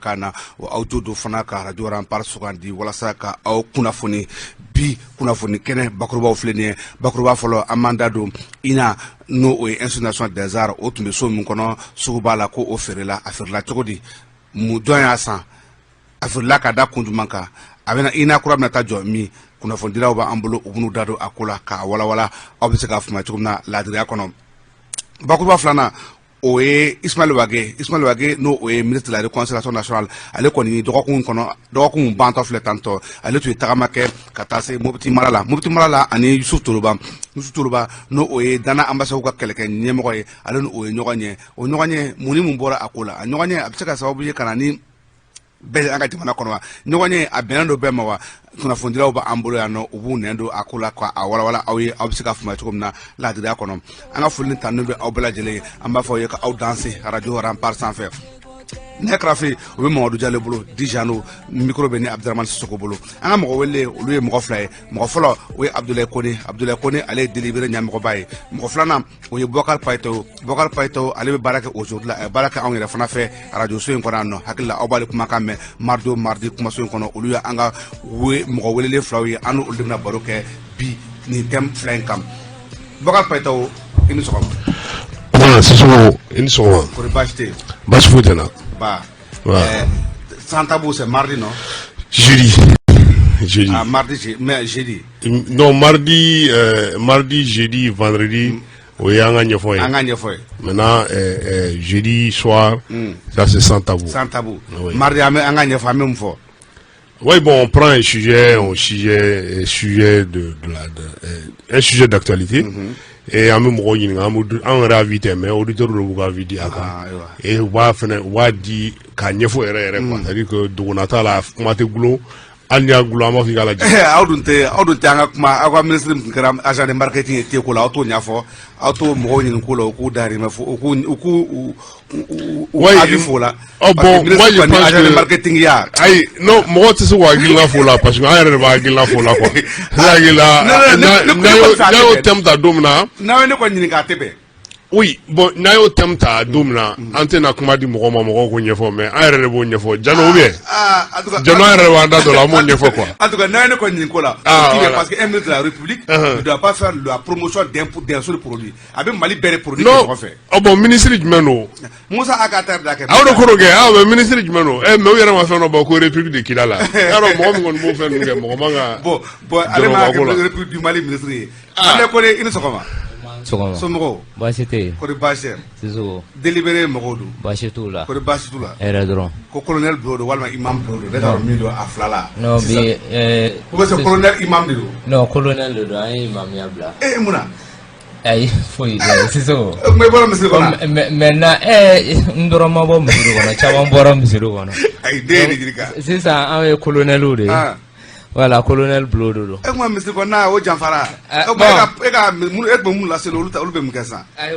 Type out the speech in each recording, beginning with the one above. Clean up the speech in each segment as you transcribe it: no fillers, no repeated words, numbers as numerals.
Ka na wa aw jo don fana ka arajo Rempart sugandi walasa ka aw kunnafoni. Bi kunnafoni kɛnɛ bakurubaw filɛ nin ye. Bakuruba fɔlɔ, an b'an da don INA, n'o o ye Institut national des arts, o tun bɛ so min kɔnɔ suguba la, ko o feerela. A feerela cogo di? Mun jɔn y'a san? A feerela ka da kun jumɛn kan? A bɛna INA kura bɛna taa jɔ min? Kunnafonidilaw b'an bolo, u b'u da don a ko la k'a walawala, aw bɛ se k'a faamuya cogo min na laadiriya kɔnɔ. Bakuruba filanan, o ye Ismaël Wagué. Ismaël Wagué, n'o o ye ministre de la Réconciliation nationale, ale kɔni dɔgɔkun kɔnɔ, dɔgɔkun bantɔ filɛ tantɔ, ale tun ye tagama kɛ ka taa se Mopti mara la. Mopti mara la, ani Yusuf Toloba. Yusuf Toloba, n'o o ye Dana Ambassagou ka kɛlɛkɛ ɲɛmɔgɔ ye, ale ni o ye ɲɔgɔn ye. O ɲɔgɔn ye, mun ni mun bɔra a ko la? A ɲɔgɔn ye, a bɛ se ka sababu ye ka na ni bɛɛ an ka jamana kɔnɔ wa? Ɲɔgɔn ye, a bɛnnen don bɛɛ ma wa? Kunnafonidilaw b'an bolo yan nɔ, u b'u nɛn don a ko la k'a walawala aw ye, aw bɛ se ka faamuya cogo min na laadiriya kɔnɔ. An ka foli ni tanu bɛ aw bɛɛ lajɛlen ye. An b'a fɔ aw ye ka aw danse arajo Rempart sanfɛ. Nɛgɛ karafe, o bɛ Mamadu Jalo bolo, Dijano micro bɛ ni Abdramane Sissoko bolo. An ka mɔgɔ wele, olu ye mɔgɔ fila ye. Mɔgɔ fɔlɔ, o ye Abdoulaye Kone. Abdoulaye Kone, ale ye Délibéré ɲɛmɔgɔba ye. Mɔgɔ filanan, o ye Boubacar Payitaho. Boubacar Payitaho, ale bɛ baara kɛ Aujourd'hui la, a ye baara kɛ anw yɛrɛ fana fɛ arajoso in kɔnɔ yan nɔ. Hakili la, aw b'ale kumakan mɛn mardi o mardi kumaso in kɔnɔ. Olu ye an ka mɔgɔ welelen filaw ye. An n'olu de bɛna baro kɛ bi nin thème fila in kan. Boubacar Payitaho, i ni sɔgɔma. Voilà, Sissoko, i ni sɔgɔma. Kɔri baasi tɛ yen? Baasi foyi tɛ n na. Ba. Voilà. Sans tabou, c'est mardi, non? Jeudi. Jeudi. Ah, mardi, mais jeudi. Non, mardi, mardi, jeudi, vendredi, o ye an ka ɲɛfɔ ye. An ka ɲɛfɔ ye. Maintenant, jeudi soir, ça c'est sans tabou. Sans tabou. Oui. Mardi, an bɛ an ka ɲɛfɔ, an bɛ mun fɔ? Oui, bon, on prend un sujet, un sujet de la, de, un sujet d'actualité. Et an bɛ mɔgɔw ɲininka, an bɛ an yɛrɛ avis tɛ, mais auditeurs de b'u ka avis di a kan. Ah, ayiwa. Et u b'a fɛnɛ, u b'a di k'a ɲɛfɔ yɛrɛ yɛrɛ quoi. C'est-à-dire que dogona t'a la, kuma tɛ gulon, hali n'i y'a gulon, an b'a fɔ i k'a lajigin. Aw dun tɛ an ka kuma, aw ka ministre min tun kɛra agent de marketing ye teko la, aw t'o ɲɛfɔ, aw t'o mɔgɔw ɲininka o la, u k'u dahirimɛ fɔ, u k'u avis fɔ o la. Oh, bon, moi je pense agent de que marketing ya. Ayi, non, mɔgɔ tɛ se k'o hakilina fɔ o la parce que an yɛrɛ de b'a hakilina fɔ o la quoi. Ne hakili la, Non, non, ne n'a ne y'o kɔni fɛ a n'a tɛ y'o bɛn. thème ta don min na. N'aw ye ne kɔni ɲininka, a tɛ bɛn. Oui, bon, n'a y'o thème ta don min na, an tɛna kuma di mɔgɔ ma, mɔgɔw k'o ɲɛfɔ, mais an yɛrɛ de b'o ɲɛfɔ. Jano ou bien? Ah, en tout cas, Jano, an yɛrɛ de b'an da don o la, an b'o ɲɛfɔ quoi. En tout cas, n'a ye ne kɔni ɲininka o la, Ah, o ti bɛn voilà. parce que un ministre de la République ne doit pas faire la promotion d'un seul produit. A bɛ Mali bɛɛ de produit kɛ Non, ɲɔgɔn fɛ. oh bon, ministre jumɛn don? Musa Agatar da kɛ. Aw de ko dɔ kɛ, ah mais ministre jumɛn don? Eh mais u yɛrɛ ma fɛn dɔ bɔ ko République de Kidal la. Y'a dɔn mɔgɔ min kɔni b'o fɛn ninnu kɛ, mɔgɔ man ka. Bon, ale ma jɔrɔ ko la. kɛ République du Mali ministre ye. Abdoulaye Kone, i ni sɔgɔma. Sɔgɔma. Somɔgɔw? Baasi tɛ yen. Kɔri baasi tɛ? Sissoko. Délibéré mɔgɔw don? Baasi t'u la. Kɔri baasi t'u la? Hɛrɛ dɔrɔn. Ko colonel bureau don walima imam bureau don, ne t'a dɔn min don a fila la. Non, bi Ou bien c'est colonel imam de don? Non, colonel de don, an ye imamuya bila. Eh, mun na? Ayi, foyi, Sissoko. O tuma i bɔra misiri kɔnɔ? Maintenant, n dɔrɔn ma bɔ misiri kɔnɔ, caman bɔra misiri kɔnɔ. Ayi, den ye de ɲininka. Sisan an ye colonelw de ye. Ah. Voilà, colonel bureau de don. E kuma misiri kɔnɔna o janfara. Eh, O tuma bon. e ka e tun bɛ mun lase olu ta, olu bɛ mun kɛ sisan? Ayi,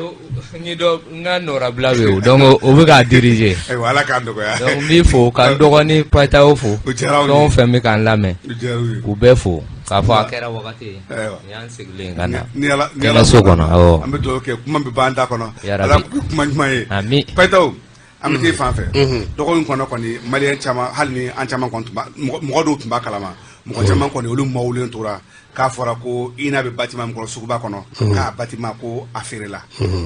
n ye dɔ n ka nɔrabila bɛ yen o, donc o bɛ k'a diriger. Ayiwa, Ala k'an dɔgɔya. Donc n b'i fo ka n dɔgɔnin Payitaho fo. O diyara anw ye. Fɛn o fɛn bɛ k'an lamɛn. O diyara u ye. K'u bɛɛ fo k'a fɔ a kɛra wagati ye. Ayiwa. Nin y'an sigilen ka na. Ni Ala Kɛnɛso kɔnɔ, awɔ. An bɛ dugawu kɛ, kuma bɛ ban da kɔnɔ. Yarabi. Ala k'u kuma ɲuman ye. Ami. Payitaho, an bɛ t'e fan fɛ. Dɔgɔkun kɔnɔ kɔni, maliyɛn caman, hali ni an caman kɔni tun b'a, mɔgɔ dɔw tun b'a kalama, mɔgɔ caman kɔni olu mawulen tora k'a fɔra ko INA bɛ bâtiment min kɔnɔ suguba kɔnɔ, k'a bâtiment ko a feerela.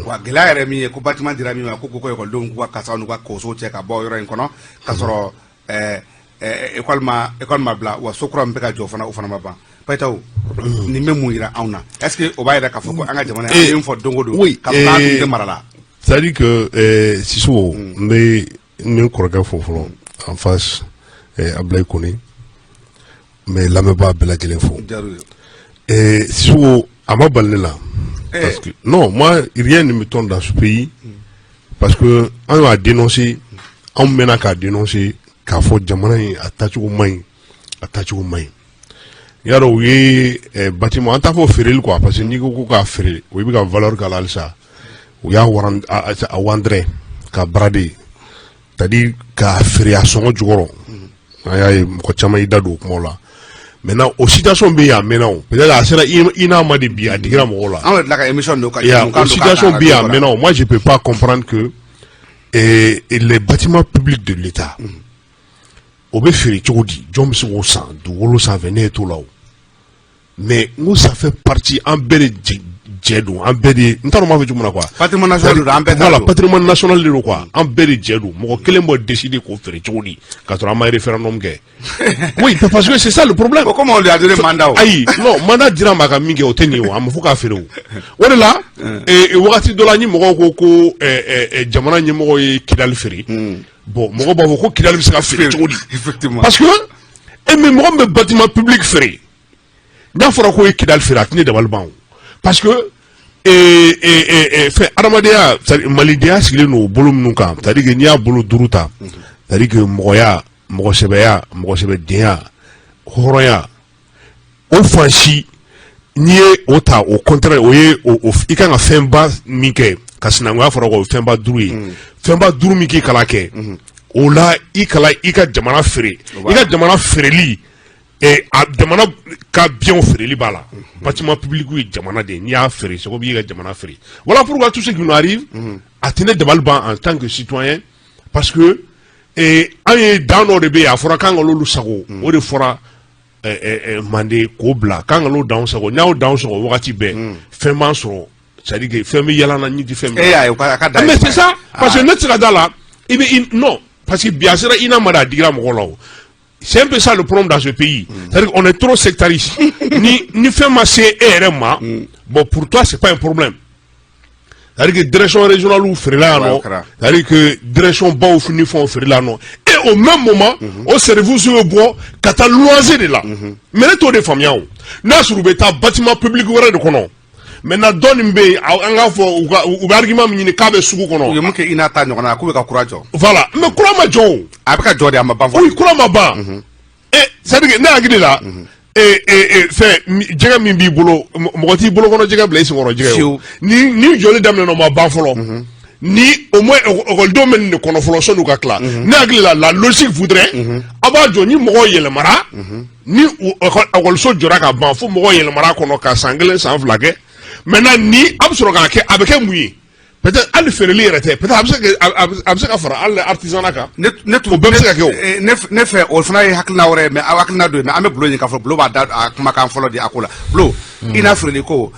Wa gɛlɛya yɛrɛ min ye, ko bâtiment dira min ma, ko ekɔlidenw k'u ka kasaw n'u ka kosow cɛ ka bɔ yɔrɔ in kɔnɔ, k'a sɔrɔ école ma bila, wa so kura min bɛ ka jɔ fana, o fana ma ban. Payitaho, nin bɛ mun yira anw na? Est ce que o b'a yira k'a fɔ ko an ka jamana, an ye min fɔ don o don, k'a fɔ k'an tun tɛ mara la? C'est-à-dire que Sissoko, n bɛ n kɔrɔkɛ fo fɔlɔ en face, Abdoulaye Kone, n bɛ lamɛnbaa bɛɛ lajɛlen fo. Diyar'u ye. Sissoko, a ma bali ne la. Eh. Parce que non, moi rien ne m'étonne dans ce pays parce que an y'a dénoncé, anw mɛnna k'a dénoncer k'a fɔ jamana in a taacogo man ɲi, a taacogo man ɲi. I y'a dɔn u ye bâtiment, an t'a fɔ feereli quoi, parce que n'i ko ko k'a feere, o i bɛ ka valeur k'a la halisa. U y'a waran a wandrɛ ka brader, c'est-à-dire k'a feere a sɔngɔ jukɔrɔ. An y'a ye mɔgɔ caman y'i da don o kumaw la. Maintenant, o situation bɛ yen a mɛnna o, peut-être a sera i n'a ma de bi a digira mɔgɔw la. Anw yɛrɛ tila ka émission don ka Il y a jamukan o don k'a situation ta bɛ yen a radio mɛnna o. Moi je peux pas comprendre que les bâtiments publics de l'État O bɛ feere cogo di? Jɔn bɛ se k'o san dugukolo sanfɛ? Ne ye t'o la o. Mais n ko ça fait partie, an bɛɛ de jɛ don, an bɛɛ de, n t'a dɔn n b'a fɔ cogo min na quoi. Patrimoine national don, an bɛɛ ta. Voilà, patrimoine national de don quoi, an bɛɛ de jɛ don. Mɔgɔ kelen b'o décider k'o feere cogo di k'a sɔrɔ an ma référendum kɛ? Oui, parce que c'est ça le problème. Comment on lui a donné mandat o? Ayi, non, mandat dira ma ka min kɛ, o tɛ nin ye o. A ma fɔ k'a feere o. O de la, wagati dɔ la, ni mɔgɔw ko jamana ɲɛmɔgɔ ye Kidali feere, bon, mɔgɔw b'a fɔ ko Kidali bɛ se ka feere cogo di? Effectivement. Parce que e mais mɔgɔ min bɛ bâtiment public feere, n'a fɔra ko ye Kidali feere, a tɛ ne dabali ban o, parce que fɛn adamadenya, c'est à dire malidenya sigilen don o bolo minnu kan, c'est à dire que n'i y'a bolo duuru ta, c'est à dire que mɔgɔya, mɔgɔsɛbɛya, mɔgɔsɛbɛdenya, hɔrɔnya, o fan si n'i ye o ta, au contraire, o ye o i kan ka fɛnba min kɛ ka sinankunya fɔra o ye fɛnba duuru ye, fɛnba duuru min k'i kala kɛ o la, i kala i ka jamana feere, i ka jamana feereli, a jamana ka bienw feereli b'a la. Bâtiment public ye jamana de ye, n'i y'a feere, c'est comme i ka jamana feere. Voilà pourquoi tout ce qui nous arrive, a tɛ ne dabali ban en tant que citoyen, parce que an ye dan dɔ de bɛ yen, a fɔra k'an ka l'olu sago, o de fɔra Mande k'o bila k'an ka l'o danw sago. N'aw danw sago wagati bɛɛ, fɛn b'an sɔrɔ, c'est à dire que fɛn bɛ yɛlɛ an na, ɲi tɛ fɛn min. E y'a ye a ka da. Mais c'est ça, parce que ne tɛ se ka da la, i bɛ, non, parce que bi a sera INA ma de, a digira mɔgɔw la o. C'est un peu ça le problème dans ce pays. C'est-à-dire qu'on est trop sectariste. Ni fɛn ma se e yɛrɛ ma, bon, pour toi c'est pas un problème. C'est-à-dire que direction régionale feerela yan nɔ, c'est-à-dire que direction baw ni fɛnw feerela yan nɔ, et au même moment o service bɛ bɔ ka taa luwanse de la. Mais ne t'o de faamuya o. N'a sɔrɔ u bɛ taa bâtiment public wɛrɛ de kɔnɔ. Maintenant, dɔ nin bɛ yen, an k'a fɔ u ka u bɛ argument min ɲini k'a bɛ sugu kɔnɔ. U ye mun kɛ INA ta ɲɔgɔn na, k'u bɛ ka kura jɔ. Voilà, mais kura ma jɔ o. A bɛ ka jɔ de, a ma ban fɔlɔ. Oui, kura ma ban. E, c'est à dire que ne hakili la, fɛn jɛgɛ min b'i bolo, mɔgɔ t'i bolo kɔnɔ jɛgɛ bila i senkɔrɔ jɛgɛ ye o. Ni jɔli daminɛna, o ma ban fɔlɔ. Ni au moins ekɔlidenw bɛ nin de kɔnɔ fɔlɔ sɔnni u ka tila. Ne hakili la, la logique voudrait a b'a jɔ ni mɔgɔw yɛlɛmara, ni ekɔliso jɔra ka ban fo mɔgɔw yɛlɛmara kɔnɔ ka san kelen, san fila kɛ. Maintenant, ni a bɛ sɔrɔ k'a kɛ, a bɛ kɛ mun ye? Peut-être hali feereli yɛrɛ tɛ, peut-être a bɛ se ka fara hali artisanat kan. Ne tun O bɛɛ bɛ se ka kɛ o. Ne fɛ, o fana ye hakilina wɛrɛ ye, mais aw hakilina dɔ ye. Mais an bɛ Bulo ɲini k'a fɔ Bulo b'a da a kumakan fɔlɔ di a ko la. Bulo, INA feereli ko,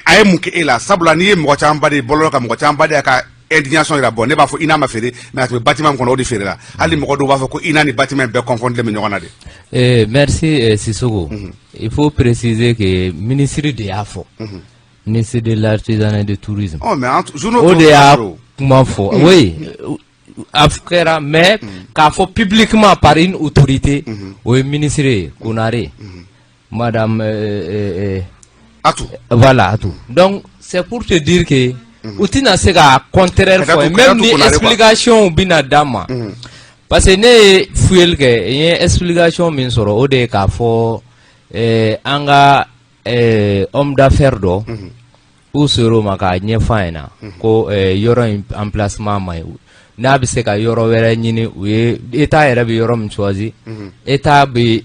a ye mun kɛ e la? Sabula n'i ye mɔgɔ camanba de ye bɔlɔlɔ kan, mɔgɔ camanba de y'a ka indignation yira. Bon, ne b'a fɔ INA ma feere, mais a tun bɛ bâtiment min kɔnɔ, o de feerela. Hali mɔgɔ dɔw b'a fɔ ko INA ni bâtiment in bɛɛ confondu bɛ ɲɔgɔn na de. Merci Sissoko. Il faut préciser que ministre de y'a fɔ. Ministre de l'artisanat et du tourisme. Oh, mais en journaux O de y'a kuma fɔ. Oui, a kɛra, mais k'a fɔ publiquement par une autorité, o ye ministre ye, Konare. Madame Atou. Voilà, Atou. Donc c'est pour te dire que u tɛna se ka contraire fɔ, même ni explication bɛna d'a ma. Parce que ne ye fuyeli kɛ, n ye explication min sɔrɔ, o de ye k'a fɔ an ka homme d'affaires dɔ u ser'o ma k'a ɲɛfɔ a ɲɛna ko yɔrɔ in emplacement man ɲi, n'a bɛ se ka yɔrɔ wɛrɛ ɲini u ye. État yɛrɛ bɛ yɔrɔ min choisi, État bɛ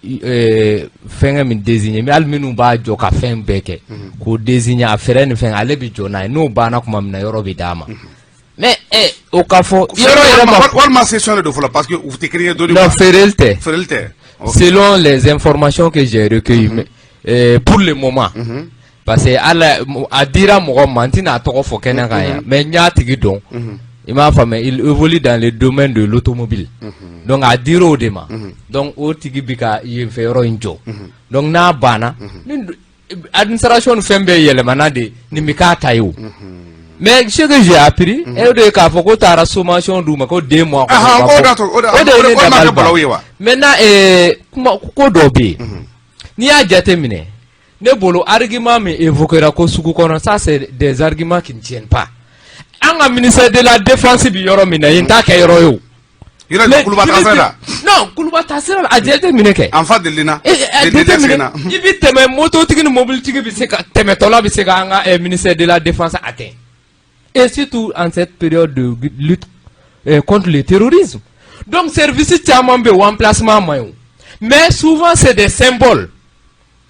fɛnkɛ min désigner, mais hali minnu b'a jɔ ka fɛn bɛɛ kɛ k'o désigner, a fɛɛrɛ ni fɛn, ale bɛ jɔ n'a ye. N'o banna tuma min na, yɔrɔ bɛ d'a ma. Mais o ka fɔ yɔrɔ yɛrɛ ma. Walima cession de don fɔlɔ, parce que u tɛ kelen ye doni. Non, feereli tɛ. Feereli tɛ. Selon les informations que j'ai recueillies, mais pour le moment, parce que ala a dira mɔgɔ ma, n tɛna a tɔgɔ fɔ kɛnɛ kan yan, mais n y'a tigi dɔn, i m'a faamuya, il évolue dans le domaine de l'automobile, donc a dira o de ma. Donc o tigi bi ka yen fɛ yɔrɔ in jɔ. Donc n'a banna, ni administration ni fɛn bɛɛ yɛlɛmana de, nin bɛ k'a ta ye o. Mais ce que j'ai appris, e de ye k'a fɔ ko taara sommation d'u ma ko 2 mois kɔnɔ. O de ye ne dabali ban. Maintenant, kuma ko dɔ bɛ yen, n'i y'a jateminɛ, ne bolo, argument min évoquera ko sugu kɔnɔ, ça c'est des arguments qui ne tiennent pas. An ka ministère de la défense bi yɔrɔ min na, yen t'a kɛ yɔrɔ ye o. Yɔrɔ Kuluba taa sira la. Non, Kuluba taa sira la, a jateminɛ kɛ. En face de l'INA. A jateminɛ, i bɛ tɛmɛ, mototigi ni mobilitigi bɛ se ka tɛmɛtɔla bɛ se ka an ka ministère de la défense atteint, et surtout en cette période de lutte contre le terrorisme. Donc service caman bɛ yen, o emplacement man ɲi o. Mais souvent c'est des symboles,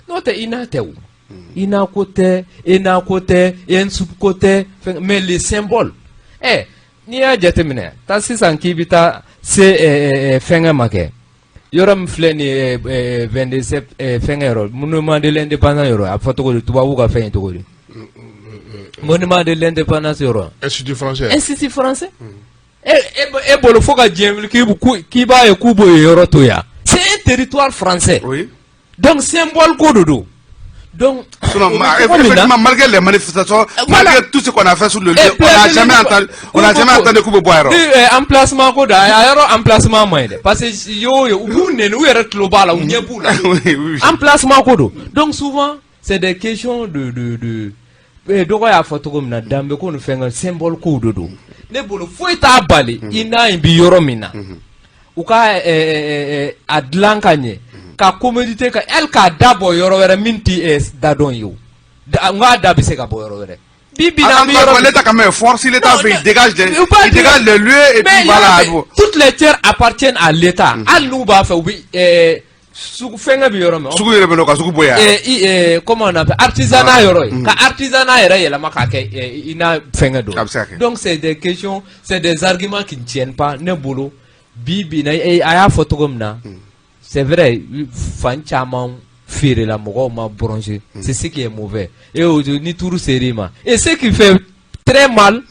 n'o tɛ INA tɛ o. INA ko tɛ, ENA ko tɛ, ENSUP ko tɛ, mais les symboles. N'i y'a jateminɛ taa sisan k'i bɛ taa Se fɛnkɛ ma kɛ yɔrɔ min filɛ nin ye, 22 fɛnkɛ yɔrɔ, monument de l'indépendance yɔrɔ, a fɔ cogo di, tubabu ka fɛn ye cogo di, monument de l'indépendance yɔrɔ? Institut français. Institut français. E bolo, fo ka diɲɛ wuli k'i b'a ye k'u b'o yɔrɔ to yan? C'est un territoire français. Donc symbole ko de don. Donc, Sinon, effectivement, malgré les manifestations, malgré tout ce qu'on a fait sur le lieu, on n'a jamais entendu k'u bɛ bɔ a yɔrɔ. Emplacement ko da, a yɔrɔ emplacement man ɲi dɛ, parce que y'o ye, u b'u nɛni, u yɛrɛ tulo b'a la, u ɲɛ b'u la. Emplacement ko don. Donc souvent, c'est des questions de dɔgɔ y'a fɔ cogo min na, danbe ko ni fɛn, symbole kow de don. Ne bolo, foyi t'a bali i n'a in bi yɔrɔ min na, u ka a dilan ka ɲɛ, ka commodité, ka hali k'a da bɔ yɔrɔ wɛrɛ min ti da dɔn ye o. N k'a da bɛ se ka bɔ yɔrɔ wɛrɛ. Bi bi na, an bɛ yɔrɔ l'État quand même force, l'État fait, il dégage les lieux et puis voilà. Toutes les terres appartiennent à l'État. Hali n'u b'a fɛ, u bɛ sugu fɛnkɛ bɛ yɔrɔ min. Sugu yɛrɛ bɛ yen, ka sugu bɔ yan. Comment on appelle, artisanat yɔrɔ ye, ka artisanat yɛrɛ yɛlɛma k'a kɛ i n'a fɛnkɛ don. A bɛ se ka kɛ. Donc c'est des questions, c'est des arguments qui ne tiennent pas ne bolo. Bi bi na, a y'a fɔ cogo min na, c'est vrai, fan caman feerela, mɔgɔw ma broncher, c'est ce qui est mauvais. Et aujourd'hui, ni tour ser'i ma, et ce qui fait très mal,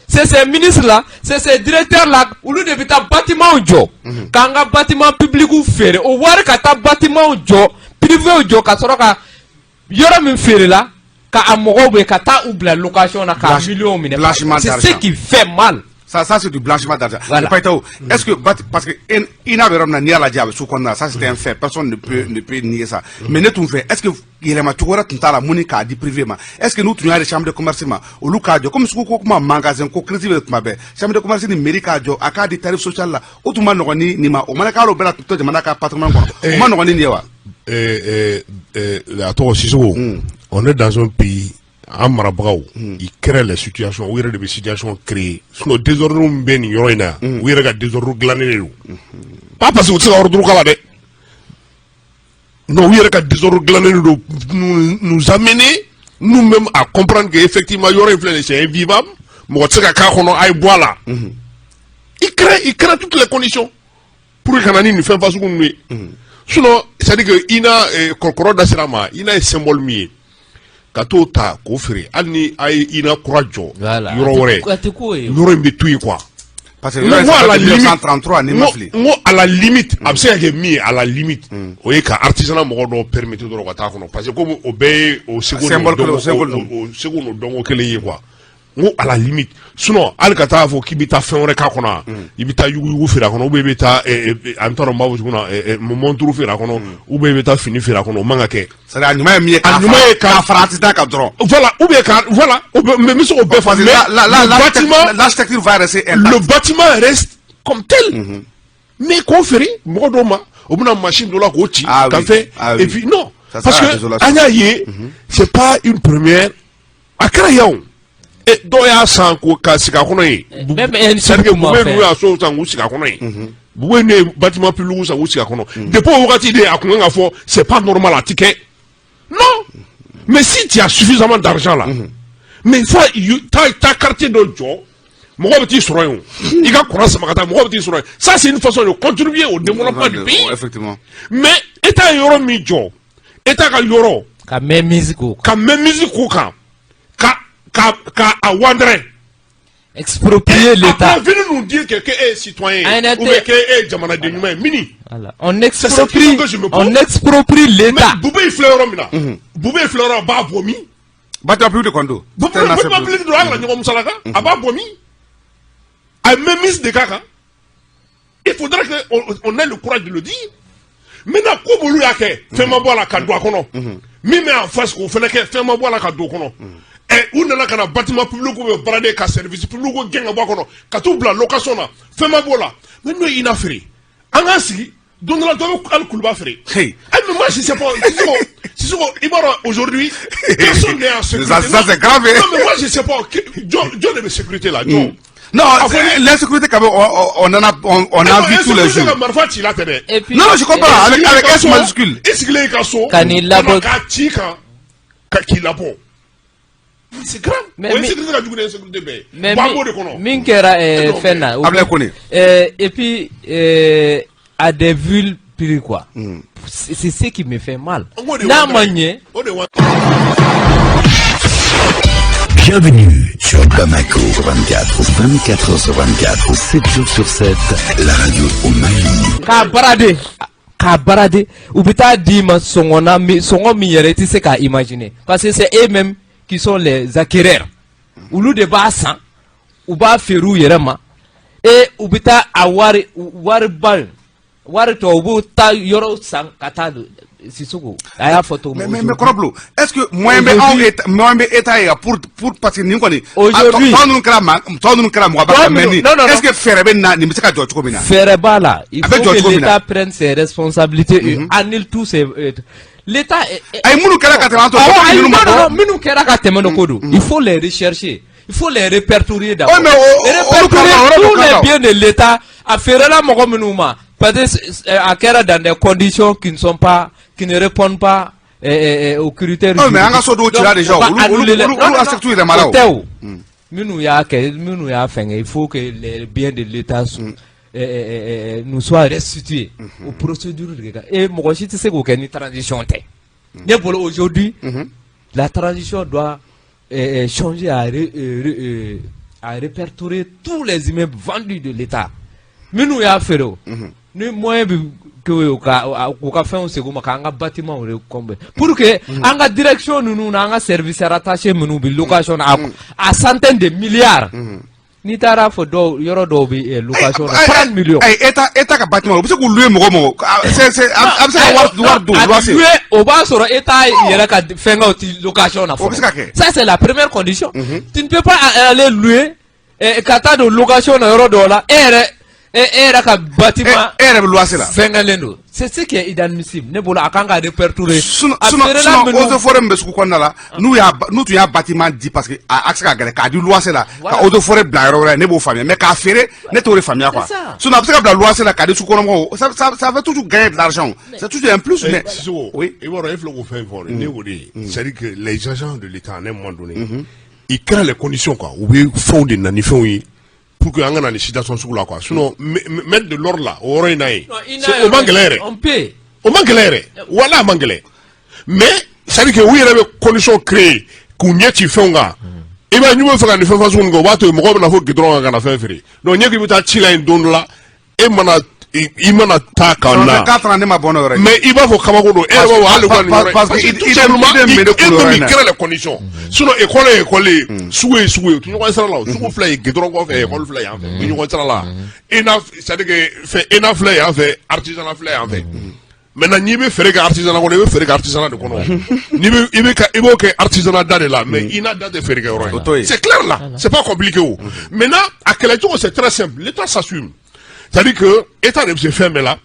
c'est ces ministres là, c'est ces directeurs là, olu de bɛ taa bâtiment jɔ, k'an ka bâtiment public feere, o wari ka taa bâtiment jɔ, privé jɔ, ka sɔrɔ ka yɔrɔ min feerela, ka a mɔgɔw bɛ ka taa u bila location na, k'a millions minɛ. Blanchiment. C'est ce qui fait mal. Ça, c'est du blanchiment d'argent. Voilà. Est-ce que, parce que INA bɛ yɔrɔ min na, n'i y'a lajɛ, a bɛ sugu kɔnɔna la, ça c'est un fait, personne ne peut nier ça. Mais ne tun fɛ, est-ce que yɛlɛma cogo wɛrɛ tun t'a la mun ni k'a di privé ma? Est-ce que n'u tun y'a di chambre de commerce ma, olu k'a jɔ, comme sugu ko kuma, magasin ko crise bɛ tuma bɛɛ, chambre de commerce ni mairie k'a jɔ, a k'a di tarif social la, o tun ma nɔgɔn ni nin ma? O mana k'ale bɛɛ la to jamana ka patrimoine kɔnɔ, o ma nɔgɔn ni nin ye wa? A tɔgɔ Sisoko, on est dans un pays, an marabagaw, ils créent les situations, u yɛrɛ de bɛ situation créer. Sinon désordre min bɛ nin yɔrɔ in na yan, u yɛrɛ ka désordre dilannen de don. Pas parce que u tɛ se ka ordre k'a la dɛ, non, u yɛrɛ ka désordre dilannen de don, nous amener nous-mêmes à comprendre que effectivement yɔrɔ in filɛ nin ye, c'est invivable, mɔgɔ tɛ se ka k'a kɔnɔ, a ye bɔ a la. Il crée toutes les conditions pour que ka na ni nin fɛn fasugu ninnu ye. Sinon, c'est à dire que INA, kɔrɔ da sera a ma, INA ye symbole min ye, ka t'o ta k'o feere, hali ni a ye INA kura jɔ yɔrɔ wɛrɛ, yɔrɔ in bɛ to yen quoi. Parce que yɔrɔ in, à la limite, 1933 ni ma fili. N ko à la limite, a bɛ se ka kɛ min ye, à la limite, o ye ka artisanat mɔgɔ dɔw permettre dɔrɔn ka taa kɔnɔ, parce que komi o bɛɛ ye o seko Symbole n'o kelen, symbole. O seko n'o dɔnko kelen ye quoi. N ko à la limite. Sinon hali ka taa fɔ k'i bɛ taa fɛn wɛrɛ k'a kɔnɔ, i bɛ taa yuguyugu feere a kɔnɔ, ou bien i bɛ taa, an t'a dɔn n b'a fɔ cogo min na, montre feere a kɔnɔ, ou bien i bɛ taa fini feere a kɔnɔ, o man ka kɛ. C'est à dire a ɲuman ye min ye, A ɲuman ye k'a fara artisanat kan dɔrɔn. Voilà, ou bien ka, voilà, mais n bɛ se k'o bɛɛ fɔ, mais la le bâtiment, l'architecture va rester intacte. Le bâtiment reste comme tel, mais k'o feere mɔgɔ dɔw ma, o bɛna machine dɔ la k'o ci ka fɛn et puis non, parce que an y'a ye, c'est pas une première, a kɛra yan o. Dɔw y'a san ko ka sigi a kɔnɔ yen, c'est à dire que Bube ninnu y'a so san k'u sigi a kɔnɔ yen, Bube ninnu ye bâtiment public san k'u sigi a kɔnɔ. Depuis o wagati de, a kun kan ka fɔ c'est pas normal, a ti kɛ. Non, mais si tu as suffisamment d'argent là, mais fa taa quartier dɔ jɔ, mɔgɔ bɛ t'i sɔrɔ yen o, i ka courant sama ka taa, mɔgɔ bɛ t'i sɔrɔ yen. Ça, c'est une façon de contribuer au développement du pays. Effectivement. Mais État ye yɔrɔ min jɔ, État ka yɔrɔ, ka mainmise k'o kan, ka mainmise k'o kan, ka a wandrɛ. Exproprier l'État. Après, venez nous dire que e est citoyen ou bien que e ye jamanaden ɲuman ye mini. Voilà. On exproprie l'État. Mais Bube filɛ yɔrɔ min na, Bube filɛ yɔrɔ, a b'a bɔ min? Bâtiment public de kɔni don. Bâtiment public don, an kana ɲɔgɔn musalaka, a b'a bɔ min? A ye mainmise de k'a kan. Il faudrait que on ait le courage de le dire. Maintenant, ko olu y'a kɛ, fɛn ma bɔ a la ka don a kɔnɔ. Min bɛ en face, k'o fɛnɛ kɛ, fɛn ma bɔ a la ka don o kɔnɔ. Ɛ, u nana ka na bâtiment public bɛ brader, ka service public gɛn ka bɔ a kɔnɔ, ka t'u bila location na, fɛn ma bɔ o la. Mais n'o ye INA feere, an k'an sigi don dɔ la, dɔ bɛ hali kuluba feere. Hey. Ah, mais moi je sais pas, Sissoko, Sissoko, i b'a dɔn, aujourd'hui personne n'est en sécurité. Ça, c'est grave. Non, mais moi je sais pas, jɔn jɔn de bɛ sécurité la, jɔn? Non, l'insécurité, quand même, on en a, on a vu tous les jours. Ka marifa ci la tɛ dɛ. Et puis, Non, non, je comprends, avec S majuscule. I sigilen i ka so. Ka n'i labɔ. K'a ci kan, ka k'i labɔ. C'est grave. Mais o insécurité ka jugu ni insécurité bɛɛ ye. Mais Bon, an b'o de kɔnɔ. Min kɛra Non, fɛn na. Ablaye Kone. Et puis à des villes prix quoi. C'est ce qui me fait mal. N k'o de ye N'a wari ma ye. ɲɛ. O de ye wari. Bienvenue sur Bamako 24, 24 heures sur 24, 7 jours sur 7, la radio au Mali. K'a brader, k'a brader, u bɛ taa d'i ma sɔngɔ na min, sɔngɔ min yɛrɛ i tɛ se k'a imaginer, parce que c'est eux-mêmes qui sont les acquéreurs. Olu de b'a san, u b'a feere u yɛrɛ ma et u bɛ taa a wari wari ba wari tɔ, u b'u taa yɔrɔ san ka taa don. Sisoko a y'a fɔ cogo min. Mais Kɔrɔbulo, est ce que moyen bɛ anw état, moyen bɛ état ye pour parce que nin kɔni Aujourd'hui- tɔ ninnu kɛra ma, tɔ ninnu kɛra mɔgɔ ba Tɔ mais minnu- nin non, non, est ce non. que fɛɛrɛ bɛ na nin bɛ se ka jɔ cogo min na? Fɛɛrɛ b'a la. Il A bɛ faut jɔ que cogo min na. l'État prenne ses responsabilités et annule tous ces l'État Ayi, minnu kɛra ka tɛmɛ an to Awɔ, ayi, minnu ma non, non, bɔ. non, minnu kɛra ka tɛmɛ no ko don, il faut les rechercher, il faut les répertorier d'abord. Ouais, mais Répertorier olu tous kan les ka- biens de l'État, a feerela mɔgɔ minnu ma, parce que a kɛra dans des conditions qui ne sont pas, qui ne répondent pas aux critères Oh, mais an ka so dɔw cira juridiques. déjà, Donc, on va annuler olu non, non, non. architecture yɛrɛ ma la o. O tɛ o. Minnu y'a kɛ, minnu y'a fɛngɛ, il faut que les biens de l'État nous soient restitués. O procédure de ka et mɔgɔ si tɛ se k'o kɛ ni transition tɛ. Ne bolo, aujourd'hui, la transition doit changer à répertorier tous les immeubles vendus de l'État. Minnu y'a feere o, ni moyen bɛ kɛ o ka k'u ka fɛnw segin u ma, k'an ka bâtiment recomber pour que an ka direction ninnu n'an ka service rattaché minnu bɛ location na à centaines de milliards. N'i taara fɔ dɔw, yɔrɔ dɔw bɛ location na 30 millions. Ayi, état ka bâtiment, u bɛ se k'u louer mɔgɔ mɔgɔ, c'est a bɛ se ka wari don A loyer. louer, o b'a sɔrɔ état yɛrɛ ka fɛnkɛw ti location na O bɛ se ka kɛ. Ça, c'est la première condition. Tu ne peux pas aller louer ka taa don location na yɔrɔ dɔw la, e yɛrɛ ka bâtiment E yɛrɛ bɛ loyer la. fɛnkɛlen don. C'est ce qui est inadmissible. Ne bolo, a kan ka répertorier. Sinon A sinon feerela sinon minnu- eaux et forêt min bɛ sugu kɔnɔna la, n'u tun y'a bâtiment di, parce que a accès ka gɛlɛn, k'a di loyer la, ka eaux et forêt bila yɔrɔ wɛrɛ, ne b'o faamuya, mais k'a feere, ne t'o de faamuya quoi. C'est ça. Sinon a bɛ se ka bila loyer la k'a di sugu kɔnɔmɔgɔw, ça fait toujours gagner de l'argent, c'est toujours un plus, mais Sisoko, oui. I b'a dɔn, e filɛ k'o fɛn fɔ, ne y'o de ye. C'est-à-dire que les agents de l'État, à un moment donné, ils créent les conditions quoi. U bɛ fɛnw de na ni fɛnw ye pour que an ka na ni situation sugu la quoi. Sinon mettre de l'ordre là, o yɔrɔ in na yen, Non, i n'a o man gɛlɛn yɛrɛ. On peut. O man gɛlɛn yɛrɛ, wala a man gɛlɛn, mais c'est à dire que u yɛrɛ bɛ condition créer k'u ɲɛ ci fɛnw kan. I b'a ye, n'u bɛ fɛ ka nin fɛn fasugu ninnu kɛ, u b'a to yen, mɔgɔw bɛ na fɔ goudron kan ka na fɛn feere. Donc ɲɛ k'i bɛ taa ci la yen don dɔ la, e mana i mana taa ka na. K'a fana ne ma bɔ n'o yɔrɔ ye. Mais i b'a fɔ kabako don, e yɛrɛ b'a fɔ hali ka nin yɔrɔ in. Parce que tout i simplement, i de i mɛnɛ e kun yɔrɔ min in na. crée les conditions. Sinon école ye école ye, sugu ye sugu ye, u tɛ ɲɔgɔn sira la o. Sugu filɛ yen goudron kɔfɛ, école filɛ yan fɛ, u tɛ ɲɔgɔn sira la. ENA, c'est à dire que fɛn ENA filɛ yan fɛ, artisanat filɛ yan fɛ. Maintenant n'i bɛ feere kɛ artisanat kɔnɔ, i bɛ feere kɛ artisanat de kɔnɔ. N'i bɛ i bɛ ka i b'o kɛ artisanat da de la, mais INA da tɛ feere kɛ yɔrɔ O t'o ye. ye. C'est clair là, c'est pas compliqué o. Maintenant a kɛlɛcogo, c'est très simple, l'État s'assume. C'est-à-dire que État de bɛ se fɛn bɛɛ la.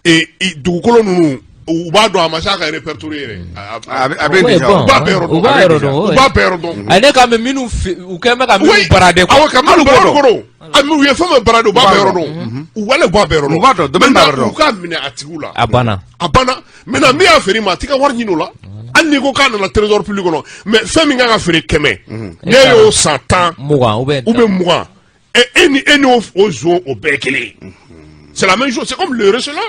Et dugukolo ninnu, u b'a dɔn, a ma se a ka répertorier yɛrɛ. A bɛ Ouais, déjà. bon. U b'a bɛɛ yɔrɔ dɔn. U b'a yɔrɔ dɔn, U b'a bɛɛ yɔrɔ dɔn. A ne ka mɛn minnu u kɛn bɛ ka minnu brader quoi. Awɔ, ka minnu Hali u b'o bɔrɔ kɔrɔ. A u ye fɛn fɛn brader, u b'a bɛɛ yɔrɔ dɔn. U wale, u b'a bɛɛ yɔrɔ dɔn. U b'a dɔn, domaine b'a yɔrɔ dɔn. U k'a minɛ a tigiw la. A banna. A banna. Maintenant min y'a feere i ma, a t'i ka wari ɲini o la. Hali n'i ko k'a nana trésor public kɔnɔ, mais fɛn min kan ka feere 100, n'e y'o san 10 20 ou bien ou bien 20, e ni o zon, o bɛɛ ye kelen ye. C'est la même chose, c'est comme le receleur.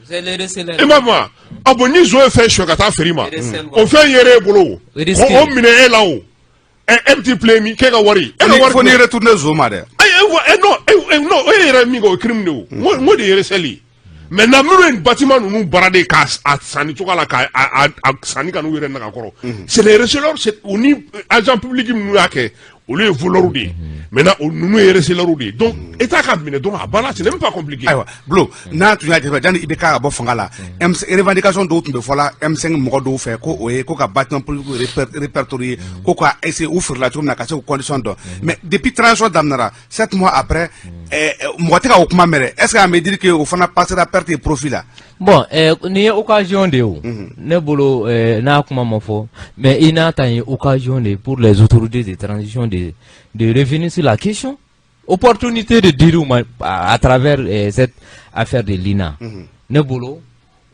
C'est le receleur. E m'a fɔ wa? Ah bon, ni zon ye fɛn suɲɛ ka taa feere i ma, Recel, o fɛn yɛrɛ e bolo o, Risque. o minɛ e la o, e bɛ t'i plaint min k'e ka wari, e ka wari Fo n'i retourner zon ma dɛ. Ayi, e non, non, e yɛrɛ ye min kɛ, o ye crime de ye o. N ko de ye recel ye. Maintenant minnu ye bâtiment ninnu brader k'a a sanni cogoya la, k'a a sanni ka n'u yɛrɛ nagakɔrɔ, c'est les receleurs, c'est u ni agent public minnu y'a kɛ, olu ye voleurs de ye. Maintenant o ninnu ye receleurs de ye. Donc État ka minɛ dɔrɔn, a banna, c'est même pas compliqué. Ayiwa Bulo, n'a tun y'a jateminɛ, janni i bɛ ka bɔ fanga la, M revendication dɔw tun bɛ fɔla M5 mɔgɔ dɔw fɛ, ko o ye ko ka bâtiment public répertorier, ko ka essayer u feerela cogo min na ka se k'u condition dɔn. Mais depuis transition daminɛra, 7 mois après, mɔgɔ tɛ ka o kuma mɛn dɛ. Est ce que an bɛ dire que o fana passera perte et profit la? Bon, nin ye occasion de ye o. Ne bolo, n'a kuma ma fɔ, mais i n'a ta ye occasion de ye pour les autorités de transition de revenir sur la question. Opportunité de dire u ma à travers cette affaire de l'INA. Ne bolo,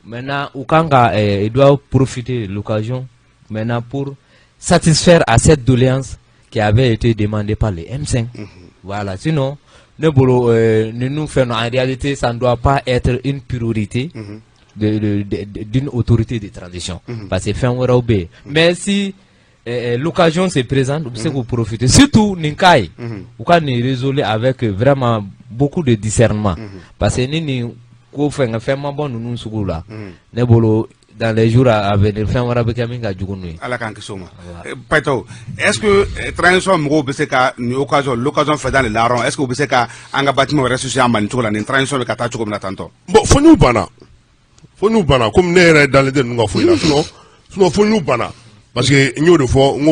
maintenant u kan ka ils doivent profiter de l'occasion maintenant pour satisfaire à cette doléance qui avait été demandée par les M5. Voilà, sinon ne bolo, ninnu fɛn, en réalité, ça ne doit pas être une priorité d'une autorité de transition, parce que fɛn wɛrɛw bɛ yen. Mais si l'occasion se présente, u bɛ se k'u profiter, surtout nin cas ye, u ka nin résoudre avec vraiment beaucoup de discernement, parce que ni nin ko fɛn fɛn ma bɔ ninnu sugu la, ne bolo, dans les jours à venir, fɛn wɛrɛ bɛ kɛ min ka jugu n'u ye. Ala k'an kisi o ma. Payitaw, est ce que transition mɔgɔw bɛ se ka nin occasion, l'occasion faisant le larron, est ce que u bɛ se ka an ka bâtiment restituer an ma nin cogo la, nin transition bɛ ka taa cogo min na tantɔ? Bon, fo n'u banna, fo n'u banna, komi ne yɛrɛ dalen tɛ ninnu ka foyi la. Sinon fo n'u banna, parce que n y'o de fɔ n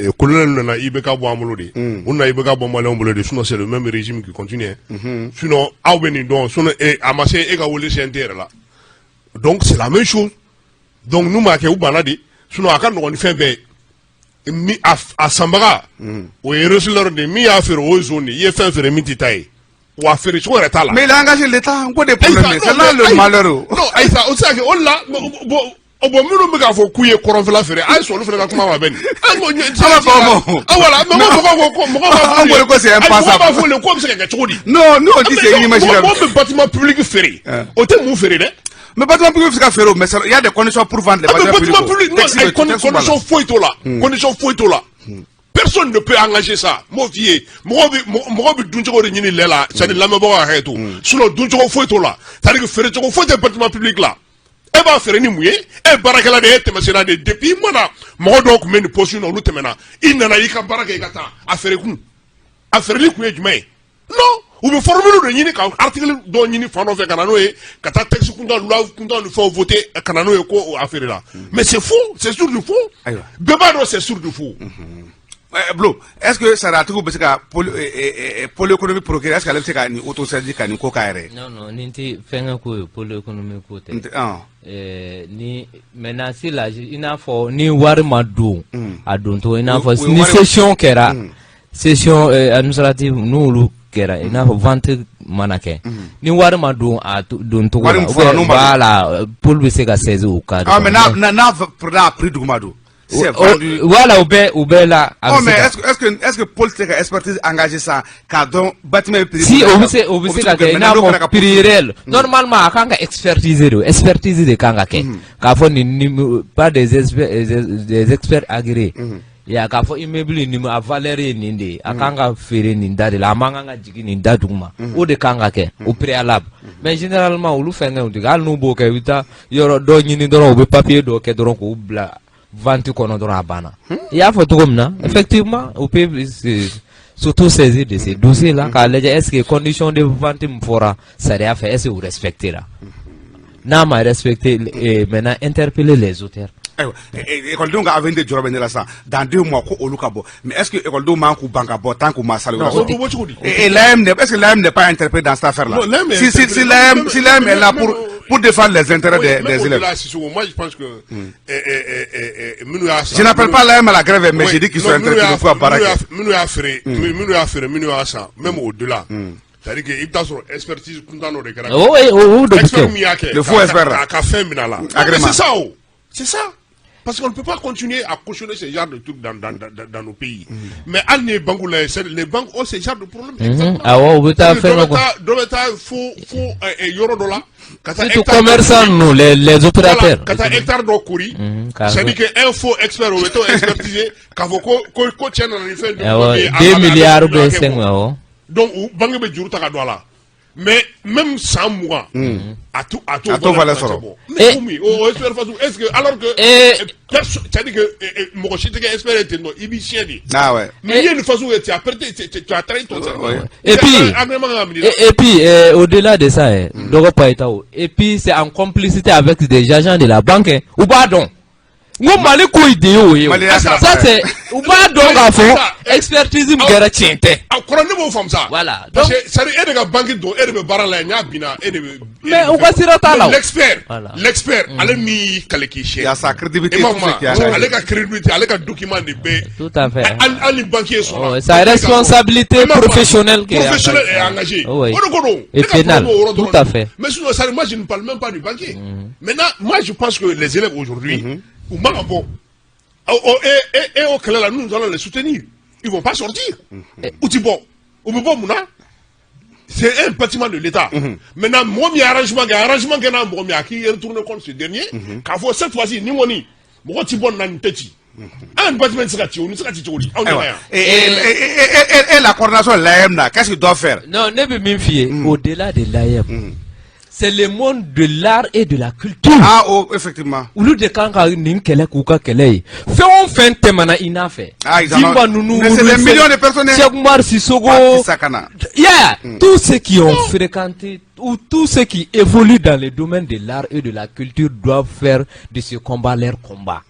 ko colonel nana IBK bɔ an bolo de, u nana IBK bɔ maliyɛnw bolo de. Sinon c'est le même régime qui continue. Sinon aw bɛ nin dɔn, sinon a ma se e ka wele CNT yɛrɛ la. Donc c'est la même chose. Donc n'u m'a kɛ, u banna de. Sinon a ka nɔgɔn ni fɛn bɛɛ ye. Mi a sanbaga, o ye receleur de ye. Min y'a feere, o ye zon de ye. I ye fɛn feere min t'i ta ye, wa feere cogo yɛrɛ t'a la. Mais il a engagé l'État, n ko de problème, c'est là le malheur. Non, ayisa, o tɛ se ka kɛ o de la. Bon, minnu bɛ k'a fɔ k'u ye kɔrɔnfɛla feere, a ye sɔn olu fana ka kuma ma bɛ nin. Ala fɔ. Ah voilà, mais mɔgɔw ko, mɔgɔw b'a fɔ. An ko ko c'est impensable. Mɔgɔw b'a fɔ le k'o bɛ se ka kɛ cogo di? Non, nous on dit c'est inimaginable. Mɔgɔ bɛ bâtiment public feere, o tɛ mun feere dɛ. Mais bâtiment public bɛ se ka feere o, mais il y a des conditions pour vendre les bâtiments publics. Bâtiment public, non, condition foyi t'o la, condition foyi t'o la. Personne ne peut engager ça. M'o f'i ye, mɔgɔ bɛ duncogo de ɲini lɛ la, c'est à dire lamɛnbagaw ka hakɛ to. Sinon duncogo foyi t'o la, c'est à dire que feere cogo foyi tɛ bâtiment public la. E b'a feere ni mun ye? E ye baarakɛla de ye, e tɛmɛsenna de ye. Depuis i mana, mɔgɔ dɔw tun bɛ nin poste in na, olu tɛmɛna. I nana i ka baara kɛ, i ka taa. A feere kun, a feereli kun ye jumɛn ye? Non, u bɛ formule de ɲini ka article dɔ ɲini fan dɔ fɛ ka na n'o ye, ka taa texte kuntan, loi kuntan ni fɛnw voter ka na n'o ye ko a feerela. Mais c'est faux, c'est sûr du faux. Bɛɛ b'a dɔn, c'est sûr du faux. Blo, est-ce que sariyatigiw bɛ se ka pôle économique procureur, est-ce que ale bɛ se ka nin auto-saisir ka nin ko k'a yɛrɛ ye? Non, nin tɛ fɛnkɛ ko ye, pôle économique ko tɛ. Ni maintenant si la, i n'a fɔ ni wari ma don a don cogo, i n'a fɔ ni cession kɛra, cession administrative n'olu kɛra, i n'a fɔ vente mana kɛ, ni wari ma don a don cogo la, voilà, pôle bɛ se ka saisir o cas. Ah, mais n'a n'a prix duguma don. Voilà, u bɛɛ la. Oh, mais est-ce que pôle tɛ ka expertise engagé sa k'a dɔn bâtiment ye prix? Si, o bɛ se ka kɛ, i n'a fɔ prix réel. Normalement a kan ka expertiser de, expertise de kan ka kɛ k'a fɔ nin pas des experts agréés ya, k'a fɔ immeuble nin a valeur ye nin de ye, a kan ka feere nin da de la, a man kan ka jigin nin da duguma. O de kan ka kɛ au préalable. Mais généralement olu fɛnkɛw tɛ kɛ. Hali n'u b'o kɛ, i bɛ taa yɔrɔ dɔ ɲini dɔrɔn, u bɛ papier dɔ kɛ dɔrɔn k'o bila vente kɔnɔ dɔrɔn, a banna. I y'a fɔ cogo min na, effectivement, o peut s'auto-saisir de ces dossiers là k'a lajɛ est-ce que condition de vente min fɔra sariya fɛ, est-ce que o respecté la. N'a ma respecté, maintenant interpeller les auteurs. Ayiwa, ekɔlidenw ka avenir de jɔrɔ bɛ ne la sisan. Dans 2 mois ko olu ka bɔ, mais est-ce que ekɔlidenw man k'u ban ka bɔ tant qu'u ma sali? Et l'AEEM, est-ce que l'AEEM n'est pas interpellé dans cette affaire là? Si l'AEEM est là pour défendre les intérêts des élèves. Moi, je pense que Je n'appelle pas l'AEEM à la grève, mais j'ai dit qu'ils sont interpellés, faut baara kɛ. Minnu y'a feere, minnu y'a feere, minnu y'a san, même au-delà. C'est-à-dire que i bɛ taa sɔrɔ expertise kuntan dɔ de kɛra. O de bɛ kɛ. Expert min y'a kɛ. Le faux expert. K'a ka fɛn minɛ a la. C'est ça o. C'est ça. Parce qu'on ne peut pas continuer à cautionner ce genre de trucs dans nos pays. Mais hali ni ye banque lajɛ, les banques ont ce genre de problème. Awɔ, u bɛ taa fɛn dɔ. Dɔ bɛ taa fo yɔrɔ dɔ la. Ka taa surtout commerçants ninnu, les opérateurs. Ka taa hectare dɔ kori. C'est-à-dire que un faux expert, o bɛ t'o expertiser k'a fɔ ko cɛ nana ni fɛn. Awɔ, 2 milliards ou bien 5, awɔ. Donc banque bɛ juru ta ka don a la. Mais même san 20, a t'o a t'o valeur sɔrɔ. Mais o expert façon, est-ce que alors que c'est-à-dire que mɔgɔ si tɛ kɛ expert ye ten tɔ, i b'i siɲɛ de. Ah ouais. Mais n'i ye nin façon ye, tu as prêté, tu as trahi ton serment. Et puis au-delà de ça, dɔgɔ Payitaw, et puis c'est en complicité avec des agents de la banque, u b'a dɔn. N ko Mali ko in de y'o ye o. Ça c'est, u b'a dɔn k'a fɔ expertise min kɛra, tiɲɛ tɛ. A kɔrɔ, ne b'o faamu sa. Voilà. Parce que c'est à dire e de ka banque don, e de bɛ baara la yen, n'a binna, e de bɛ. Mais u ka sira t'a la o. L'expert, l'expert, ale min y'i kale k'i siɲɛ. Il y a sa crédibilité. I m'a faamu, ale ka crédibilité, ale ka document de bɛ. Tout à fait. Hali ni banquier sɔnna. Sa responsabilité professionnelle. Professionnelle est engagée. O de ko don. Et pénale. Tout à fait. Mais sinon ça, moi je ne parle même pas du banquier. Maintenant, moi je pense que les élèves aujourd'hui, u man ka bɔ. Oh, et au kɛlɛ la, nous allons les soutenir. Ils vont pas sortir. U ti bɔ. U bɛ bɔ mun na? C'est un bâtiment de l'État. Maintenant, mɔgɔ min ye arrangement kɛ, arrangement kɛ n'a mɔgɔ min ye, a k'i retourner contre ce dernier. K'a fɔ cette fois-ci, ni kɔni, mɔgɔ ti bɔ nin na, nin tɛ ci. An bâtiment tɛ se ka ci, o ni se ka ci cogo di? Anw ɲɛna yan. Et la coordination de l'AEEM là, qu'est-ce qu'il doit faire? Non, ne bɛ min f'i ye, au-delà de l'AEEM, c'est le monde de l'art et de la culture. Ah, oh, effectivement. Olu de kan ka nin kɛlɛ k'u ka kɛlɛ ye. Fɛn o fɛn tɛmɛna i n'a fɛ. Ah, ils en ont- Dimba ninnu, Mais c'est des millions de personnes, hein. Cheikh Oumar Sissoko. Parti Sakana. Yeah, tous ceux qui ont fréquenté ou tous ceux qui évoluent dans le domaine de l'art et de la culture doivent faire de ce combat leur combat.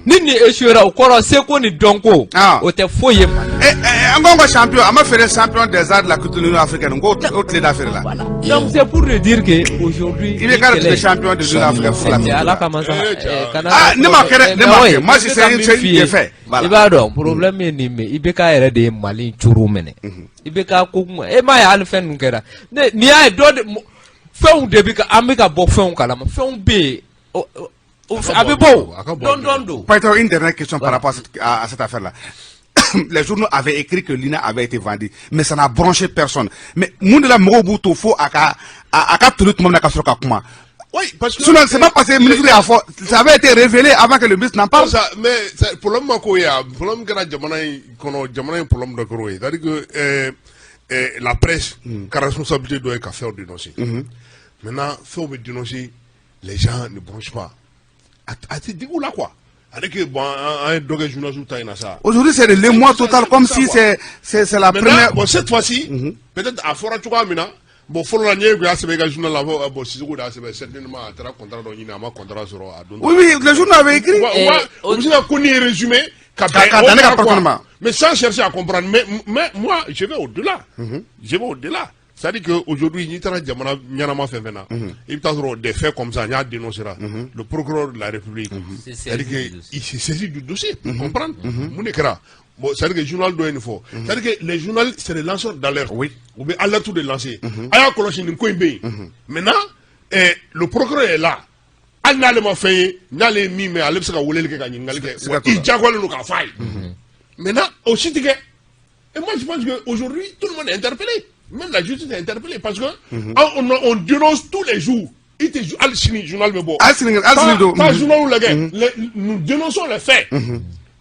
Ni nin échouera, o kɔrɔ seko ni dɔnko o tɛ foyi ye Mali la. Eh, eh, an ko champion, an ma feere champion des arts de la culture de l'Union africaine, n ko o tile da feere la. Voilà. Donc c'est pour te dire que aujourd'hui I bɛ k'ale tun bɛ champion de l'Union africaine fila. Cɛ, Ala kama sa. Eh, cɛ. Kana Ah, ne ma kɛ dɛ, ne ma kɛ. Moi, c'est f'i ye. une fait. Voilà. I b'a dɔn problème ye nin mais IBK yɛrɛ de ye Mali in curu minɛ. IBK ko kuma e m'a ye hali fɛn ninnu kɛra. Ne n'i y'a ye dɔ de fɛnw de bɛ ka an bɛ ka bɔ fɛnw kalama, fɛnw bɛ yen a bɛ bɔ o A ka bɔ. Dɔn dɔn don. Payton, une dernière question par rapport à cette affaire-là. Les journaux avaient écrit que l'INA avait été vendue, mais ça n'a branché personne. Mais mun de la mɔgɔw b'u to fo a ka toli tuma min na ka sɔrɔ ka kuma? Oui, parce que Sinon, c'est pas parce que le ministre a fɔ, ça avait été révélé avant que le ministre n'en parle. Ça, mais problème ma ko ye a problème kɛra jamana in kɔnɔ, jamana in problème dɔ kɛra o ye, c'est-à-dire que la presse ka responsabilité dɔ ye ka fɛnw dénoncer. Maintenant, fɛnw bɛ dénoncer, les gens ne bronchent pas, a tɛ digi u la quoi, c'est-à-dire que bon, an ye dɔ kɛ journaliste ta in na sa. Aujourd'hui, c'est le l'émoi total, comme si c'est la Maintenant, première. bon, cette fois-ci, peut-être a fɔra cogoya min na, bon, fɔlɔ la, n'i ye y'a sɛbɛn i ka journal la, fɔ bon, Sissoko de y'a sɛbɛn, certainement a taara contrat dɔ ɲini, a ma contrat sɔrɔ a don. Oui, les journaux avaient écrit. U bɛ se ka ko nin résumé ka bɛn Ka o dan ne ka kɛra quoi. porte ma. Mais sans chercher à comprendre. Mais moi, je vais au-delà. Je vais au-delà. C'est-à-dire qu'aujourd'hui, n'i taara jamana ɲɛnama fɛn fɛn na, i bɛ taa sɔrɔ des faits comme ça, n y'a dénoncé la. Le procureur de la République, Se c'est-à-dire saisit du que dossier. il s'est saisi du dossier pour comprendre mun de kɛra. Bon, c'est-à-dire que journal dɔ ye nin fɔ. C'est-à-dire que les journalistes, c'est des lanceurs d'alerte. U bɛ alerte de lancer. A y'a kɔlɔsi, nin ko in bɛ yen. Maintenant, le procureur est là. Hali n'ale ma fɛn ye, n'ale ye min mɛn, ale bɛ se ka weleli kɛ ka ɲininkali kɛ. Siga Wa t'o la. i diyagoyalen don k'a f'a ye. Maintenant, o si tɛ kɛ. Et moi, je pense qu'aujourd'hui, tout le monde est interpellé. Même la justice est interpellée parce que on dénonce tous les jours. I tɛ hali sini journal bɛ bɔ. Hali sini don. Taa journal lajɛ. Nous dénonçons les faits.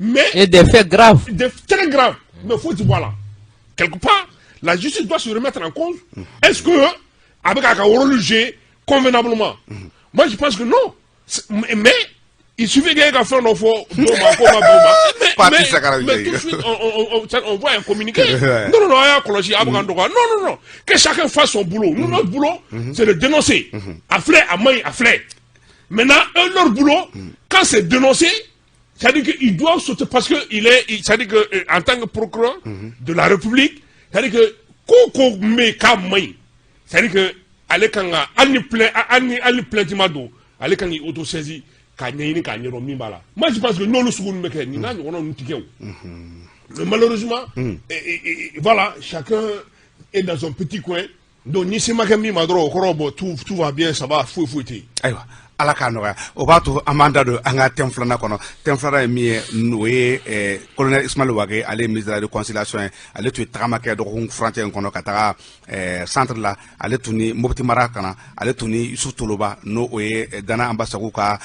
Mais Et des faits graves. Des très graves. Mais faut y voir là. Quelque part, la justice doit se remettre en cause. Est-ce que, avec un rôle joué convenablement? Moi, je pense que non. Mais il suffit qu'il y ait un fait fɔ dɔw ma ko ma bɛn o ma. Mais tout de suite, on voit un communiqué. Non, non, non, a y'a kɔlɔsi, a bɛ k'an dɔgɔya. Non, non, non. Que chacun fasse son boulot. Nous, notre boulot, c'est de dénoncer. A filɛ, a man ɲi, a filɛ. Maintenant, eux, leur boulot, quand c'est dénoncé, c'est-à-dire qu'ils doivent sauter parce que il est, c'est-à-dire que en tant que procureur de la République, c'est-à-dire que ko ko bɛ yen k'a man ɲi, c'est-à-dire que ale kan ka hali ni plainte ma don, ale kan k'i auto-saisir k'a ɲɛɲini k'a ɲɛdɔn min b'a la. Moi, je pense que n'olu sugu ninnu bɛ kɛ, nin n'a ɲɔgɔnnaw ninnu tɛ kɛ o. Mais malheureusement, et voilà, chacun est dans son petit coin. Donc ni se ma kɛ min ma dɔrɔn, o kɔrɔ bon, tout va bien, ça va, foyi foyi tɛ yen. Ayiwa, Ala k'a nɔgɔya. O b'a to an b'an da don an ka thème filanan kɔnɔ. Thème filanan ye min ye, o ye colonel Ismaël Wagué, ale ye ministre de la Réconciliation ye. Ale tun ye tagama kɛ dɔgɔkun furancɛ in kɔnɔ ka taga centre la. Ale tun ni Mopti mara ka na, ale tun ni Youssouf Toloba, n'o o ye Dan Na Ambassagou ka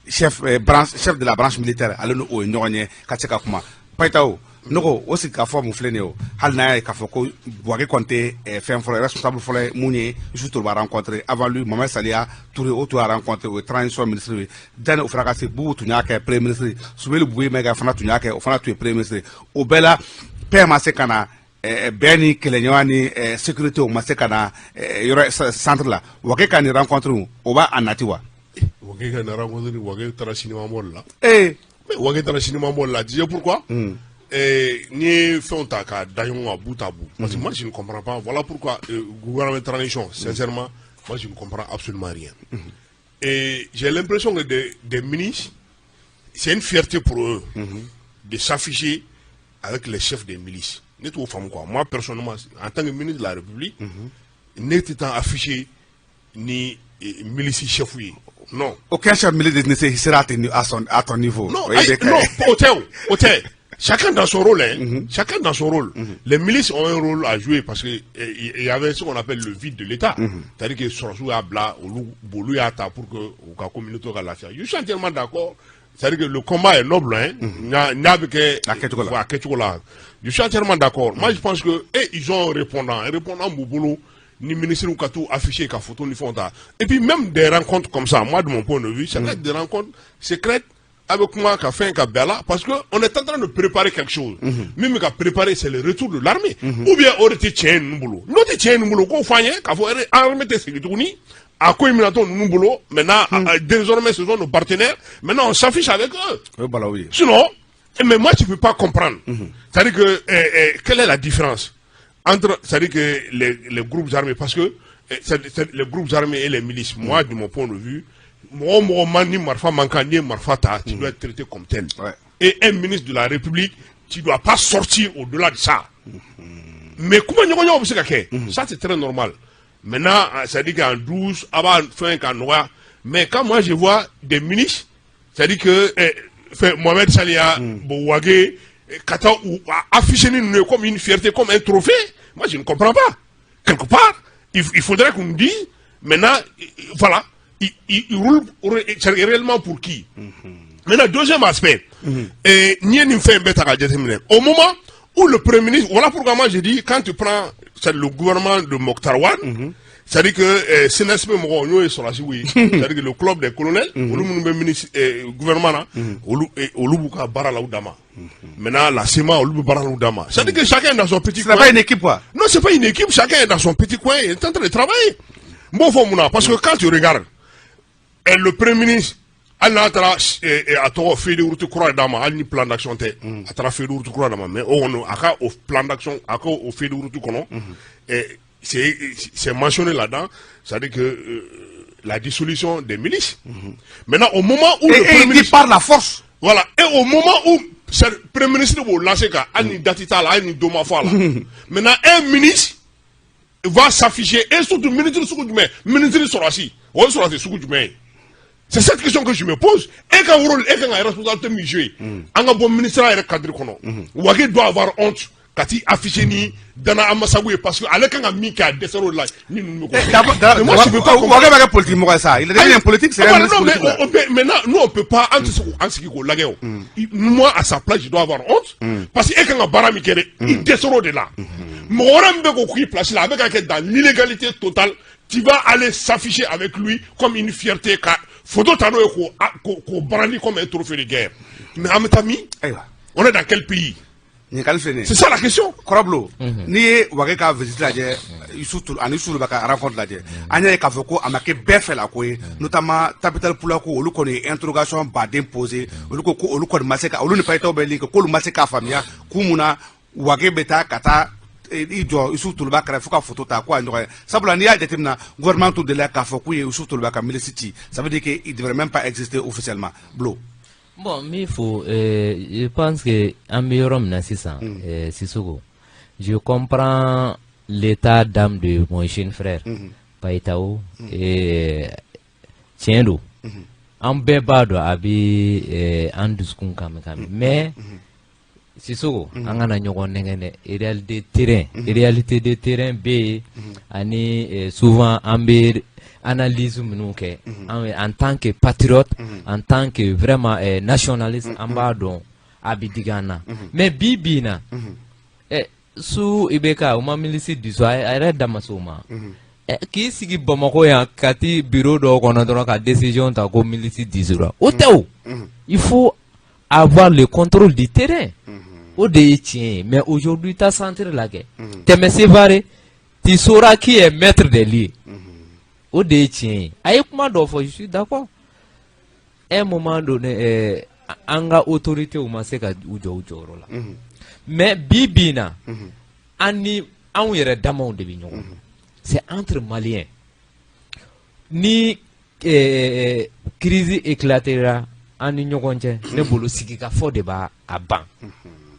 chef de la branche militaire, ale n'o o ye ɲɔgɔn ye ka se ka kuma. Payitaw, ne ko o sigi ka fɔ mun filɛ nin ye o, hali n'a y'a ye k'a fɔ ko Wagué kɔni tɛ fɛn fɔlɔ ye, responsable fɔlɔ ye mun ye Youssouf Toloba rencontré. Avant lui, Mohamed Saliya Touré, o tun y'a rencontré, o ye transition ministre ye. Janni o fana ka se, Boubou tun y'a kɛ premier ministre ye, Soumeylou Boubèye Maïga fana tun y'a kɛ, o fana tun ye premier ministre ye. O bɛɛ la, paix ma se ka na, bɛn ni kɛlɛɲɔgɔn ni sécurité, o ma se ka na yɔrɔ centre la. Wagué ka nin rencontre, o b'a a nati wa? Wagué ka nin rencontre, Wagué taara cinéma bɔ de la. Ee. Mais Wagué taara cinéma bɔ de la, tu sais pourquoi? N'i ye fɛnw ta k'a da ɲɔgɔn kan bout à bout, parce que moi, je ne comprends pas. Voilà pourquoi gouvernement de transition, sincèrement, moi, je ne comprends absolument rien. Et j'ai l'impression que des ministres, c'est une fierté pour eux de s'afficher avec les chefs des milices. Ne t'o faamu quoi. Moi, personnellement, en tant que ministre de la République, ne tɛ taa afficher ni milice chef ye. Non. Aucun chef militaire ne sera à ton niveau. Non, non, o tɛ, o o tɛ. Chacun dans son rôle, hein. Chacun dans son rôle. Les milices ont un rôle à jouer parce que il y avait ce qu'on appelle le vide de l'État. C'est-à-dire que sɔrɔsiw y'a bila, olu olu y'a ta pour que u ka communauté ka lafiya. Je suis entièrement d'accord. C'est-à-dire que le combat est noble, hein. N'a bɛ kɛ A kɛcogo la. A kɛcogo la. Je suis entièrement d'accord. Moi, je pense que et ils ont un répondant, un répondant b'u bolo ni ministre ka t'u afficher ka photo ni fɛnw ta. Et puis même des rencontres comme ça, moi, de mon point de vue, ça doit être des rencontres secrètes avec moi ka fɛn ka bɛn a la, parce que on est en train de préparer quelque chose. Min bɛ ka préparer, c'est le retour de l'armée. Ou bien o de tɛ tiɲɛ ye ninnu bolo. N'o tɛ tiɲɛ ye ninnu bolo, k'o fɔ an ye k'a fɔ armée tɛ segin tuguni. A ko in bɛna to ninnu bolo. Maintenant, désormais, ce sont nos partenaires. Maintenant, on s'affiche avec eux. O ye balawu ye. Sinon, mais moi, tu ne peux pas comprendre. C'est-à-dire que, quelle est la différence entre, c'est-à-dire que les groupes armés, parce que les groupes armés et les milices, moi, de mon point de vue, mɔgɔ o mɔgɔ man ni marifa man kan, n'i ye marifa ta, tu dois être traité comme tel. Et un ministre de la République, tu ne dois pas sortir au-delà de ça. Mais comment ɲɔgɔn bɛ se ka kɛ? Ça, c'est très normal. Maintenant, c'est-à-dire qu'en 12, a b'a fɛn ka nɔgɔya. Mais quand moi je vois des ministres, c'est-à-dire que fait, Mohamed Salia, bon, Wagué, ka taa u afficher ni ninnu ye comme une fierté, comme un trophée, moi, je ne comprends pas. Quelque part, il faudrait qu'on nous dise, maintenant, voilà, il roule c'est réellement pour qui? Maintenant, deuxième aspect, et n'i ye nin fɛn in bɛɛ ta k'a jateminɛ, au moment où le Premier ministre, voilà pourquoi moi je dis, quand tu prends, c'est le gouvernement de Mokhtar Wane, c'est-à-dire que CNSP mɔgɔw, n'o ye sɔrɔdasiw ye, c'est-à-dire que le club des colonels, olu minnu bɛ ministre gouvernement na, olu olu b'u ka baara la u dama. Maintenant, la CMA, olu bɛ baara la u dama. C'est-à-dire que chacun est dans son petit C'est coin. pas une équipe, quoi. Non, c'est pas une équipe, chacun est dans son petit coin, il est en train de travailler. Bon, fɔ mun na? Parce que quand tu regardes, le Premier ministre, hali n'a taara a tɔgɔ feuille de route kura d'a ma, hali ni plan d'action tɛ, a taara feuille de route kura d'a ma, mais o kɔni a ka o plan d'action, a ka o feuille de route kɔnɔ, c'est mentionné là-dedans, c'est-à-dire que la dissolution des milices. Maintenant, au moment où Et, le et Premier il dit ministre par la force. Voilà. Et au moment où c'est le Premier ministre b'o lancer ka hali ni date t'a la, hali ni don ma fɔ a la. Maintenant, un ministre va s'afficher, et surtout ministre sugu jumɛn, ministre sɔrɔsi, o ye sɔrɔsi sugu jumɛn ye? C'est cette question que je me pose. E ka rôle, e kan ka responsabilité min jouer, an ka bɔ ministère yɛrɛ cadre kɔnɔ. Wagué doit avoir honte ka t'i afficher ni Dana Amasagu ye, parce que ale kan ka min kɛ, a dɛsɛr'o la ni ninnu bɛ k'o kɛ. D'abord, Mais moi, je peux pas comprendre. Wagué bɛ kɛ politique mɔgɔ ye sa. Il est devenu un politique, c'est Ah, un voilà, ministre non, mais, politique, là. Maintenant, nous, on peut pas, an tɛ se k'an sigi k'o lajɛ o. Moi, à sa place, je dois avoir honte. Parce que e kan ka baara min kɛ dɛ, i dɛsɛr'o de la. Mɔgɔ wɛrɛ min bɛ k'o k'i place la, a bɛ ka kɛ dans l'illégalité totale. Tu vas aller s'afficher avec lui comme une fierté, ka photo ta n'o ye k'o brandi comme un trophée de guerre. Mais an bɛ taa min? Ayiwa. On est dans quel pays? Ɲininkali filɛ nin ye. C'est ça la question. Kɔrɔbulo, n'i ye Wagué ka visite lajɛ, Youssouf ani Youssouf ka rencontre lajɛ, an y'a ye k'a fɔ ko a ma kɛ bɛɛ fɛ la ko ye, notamment Tabital Pulaaku, olu kɔni ye interrogation baden posé. Olu ko ko olu kɔni ma se ka, olu ni Payitaw bɛ link, k'olu ma se k'a faamuya kun mun na Wagué bɛ taa ka taa i jɔ Youssouf Toloba kɛrɛfɛ fo ka photo ta ko a ɲɔgɔn ye. Sabula n'i y'a jateminɛ, gouvernement tun delila k'a fɔ k'u ye Youssouf Toloba ka milice ci, ça veut dire que il devrait même pas exister officiellement, Bulo. Bon, n b'i fo. Je pense que an bɛ yɔrɔ min na sisan, Sissoko, je comprends l'état d'âme de mon jeune frère Payitao. Et tiɲɛ don, an bɛɛ b'a dɔn a bɛ an dusukun kami kami, mais Sissoko, an kana ɲɔgɔn nɛgɛn dɛ. Réalité terrain, réalité de terrain bɛ yen, ani souvent an bɛ analyse minnu kɛ, an en tant que patriote, en tant que vraiment nationaliste, an b'a dɔn a bɛ digi an na. Mais bi bi in na, su IBK o ma milice dissous, a yɛrɛ da ma se o ma. K'i sigi Bamakɔ yan ka t'i bureau dɔw kɔnɔ dɔrɔn ka décision ta ko milice dissoudra, o tɛ o. Il faut avoir le contrôle du terrain, o de ye tiɲɛ ye. Mais aujourd'hui, ta centre la kɛ tɛmɛ Sévaré, tu sauras qui est maître des lieux. O de ye tiɲɛ ye. A ye kuma dɔ fɔ, je suis d'accord. Un moment donné, an ka autorités ma se ka u jɔ u jɔyɔrɔ la. Mais bi bi in na, an ni anw yɛrɛ damaw de bɛ ɲɔgɔn na, c'est entre Maliens. Ni crise éclatera an ni ɲɔgɔn cɛ, ne bolo sigikafɔ de b'a a ban.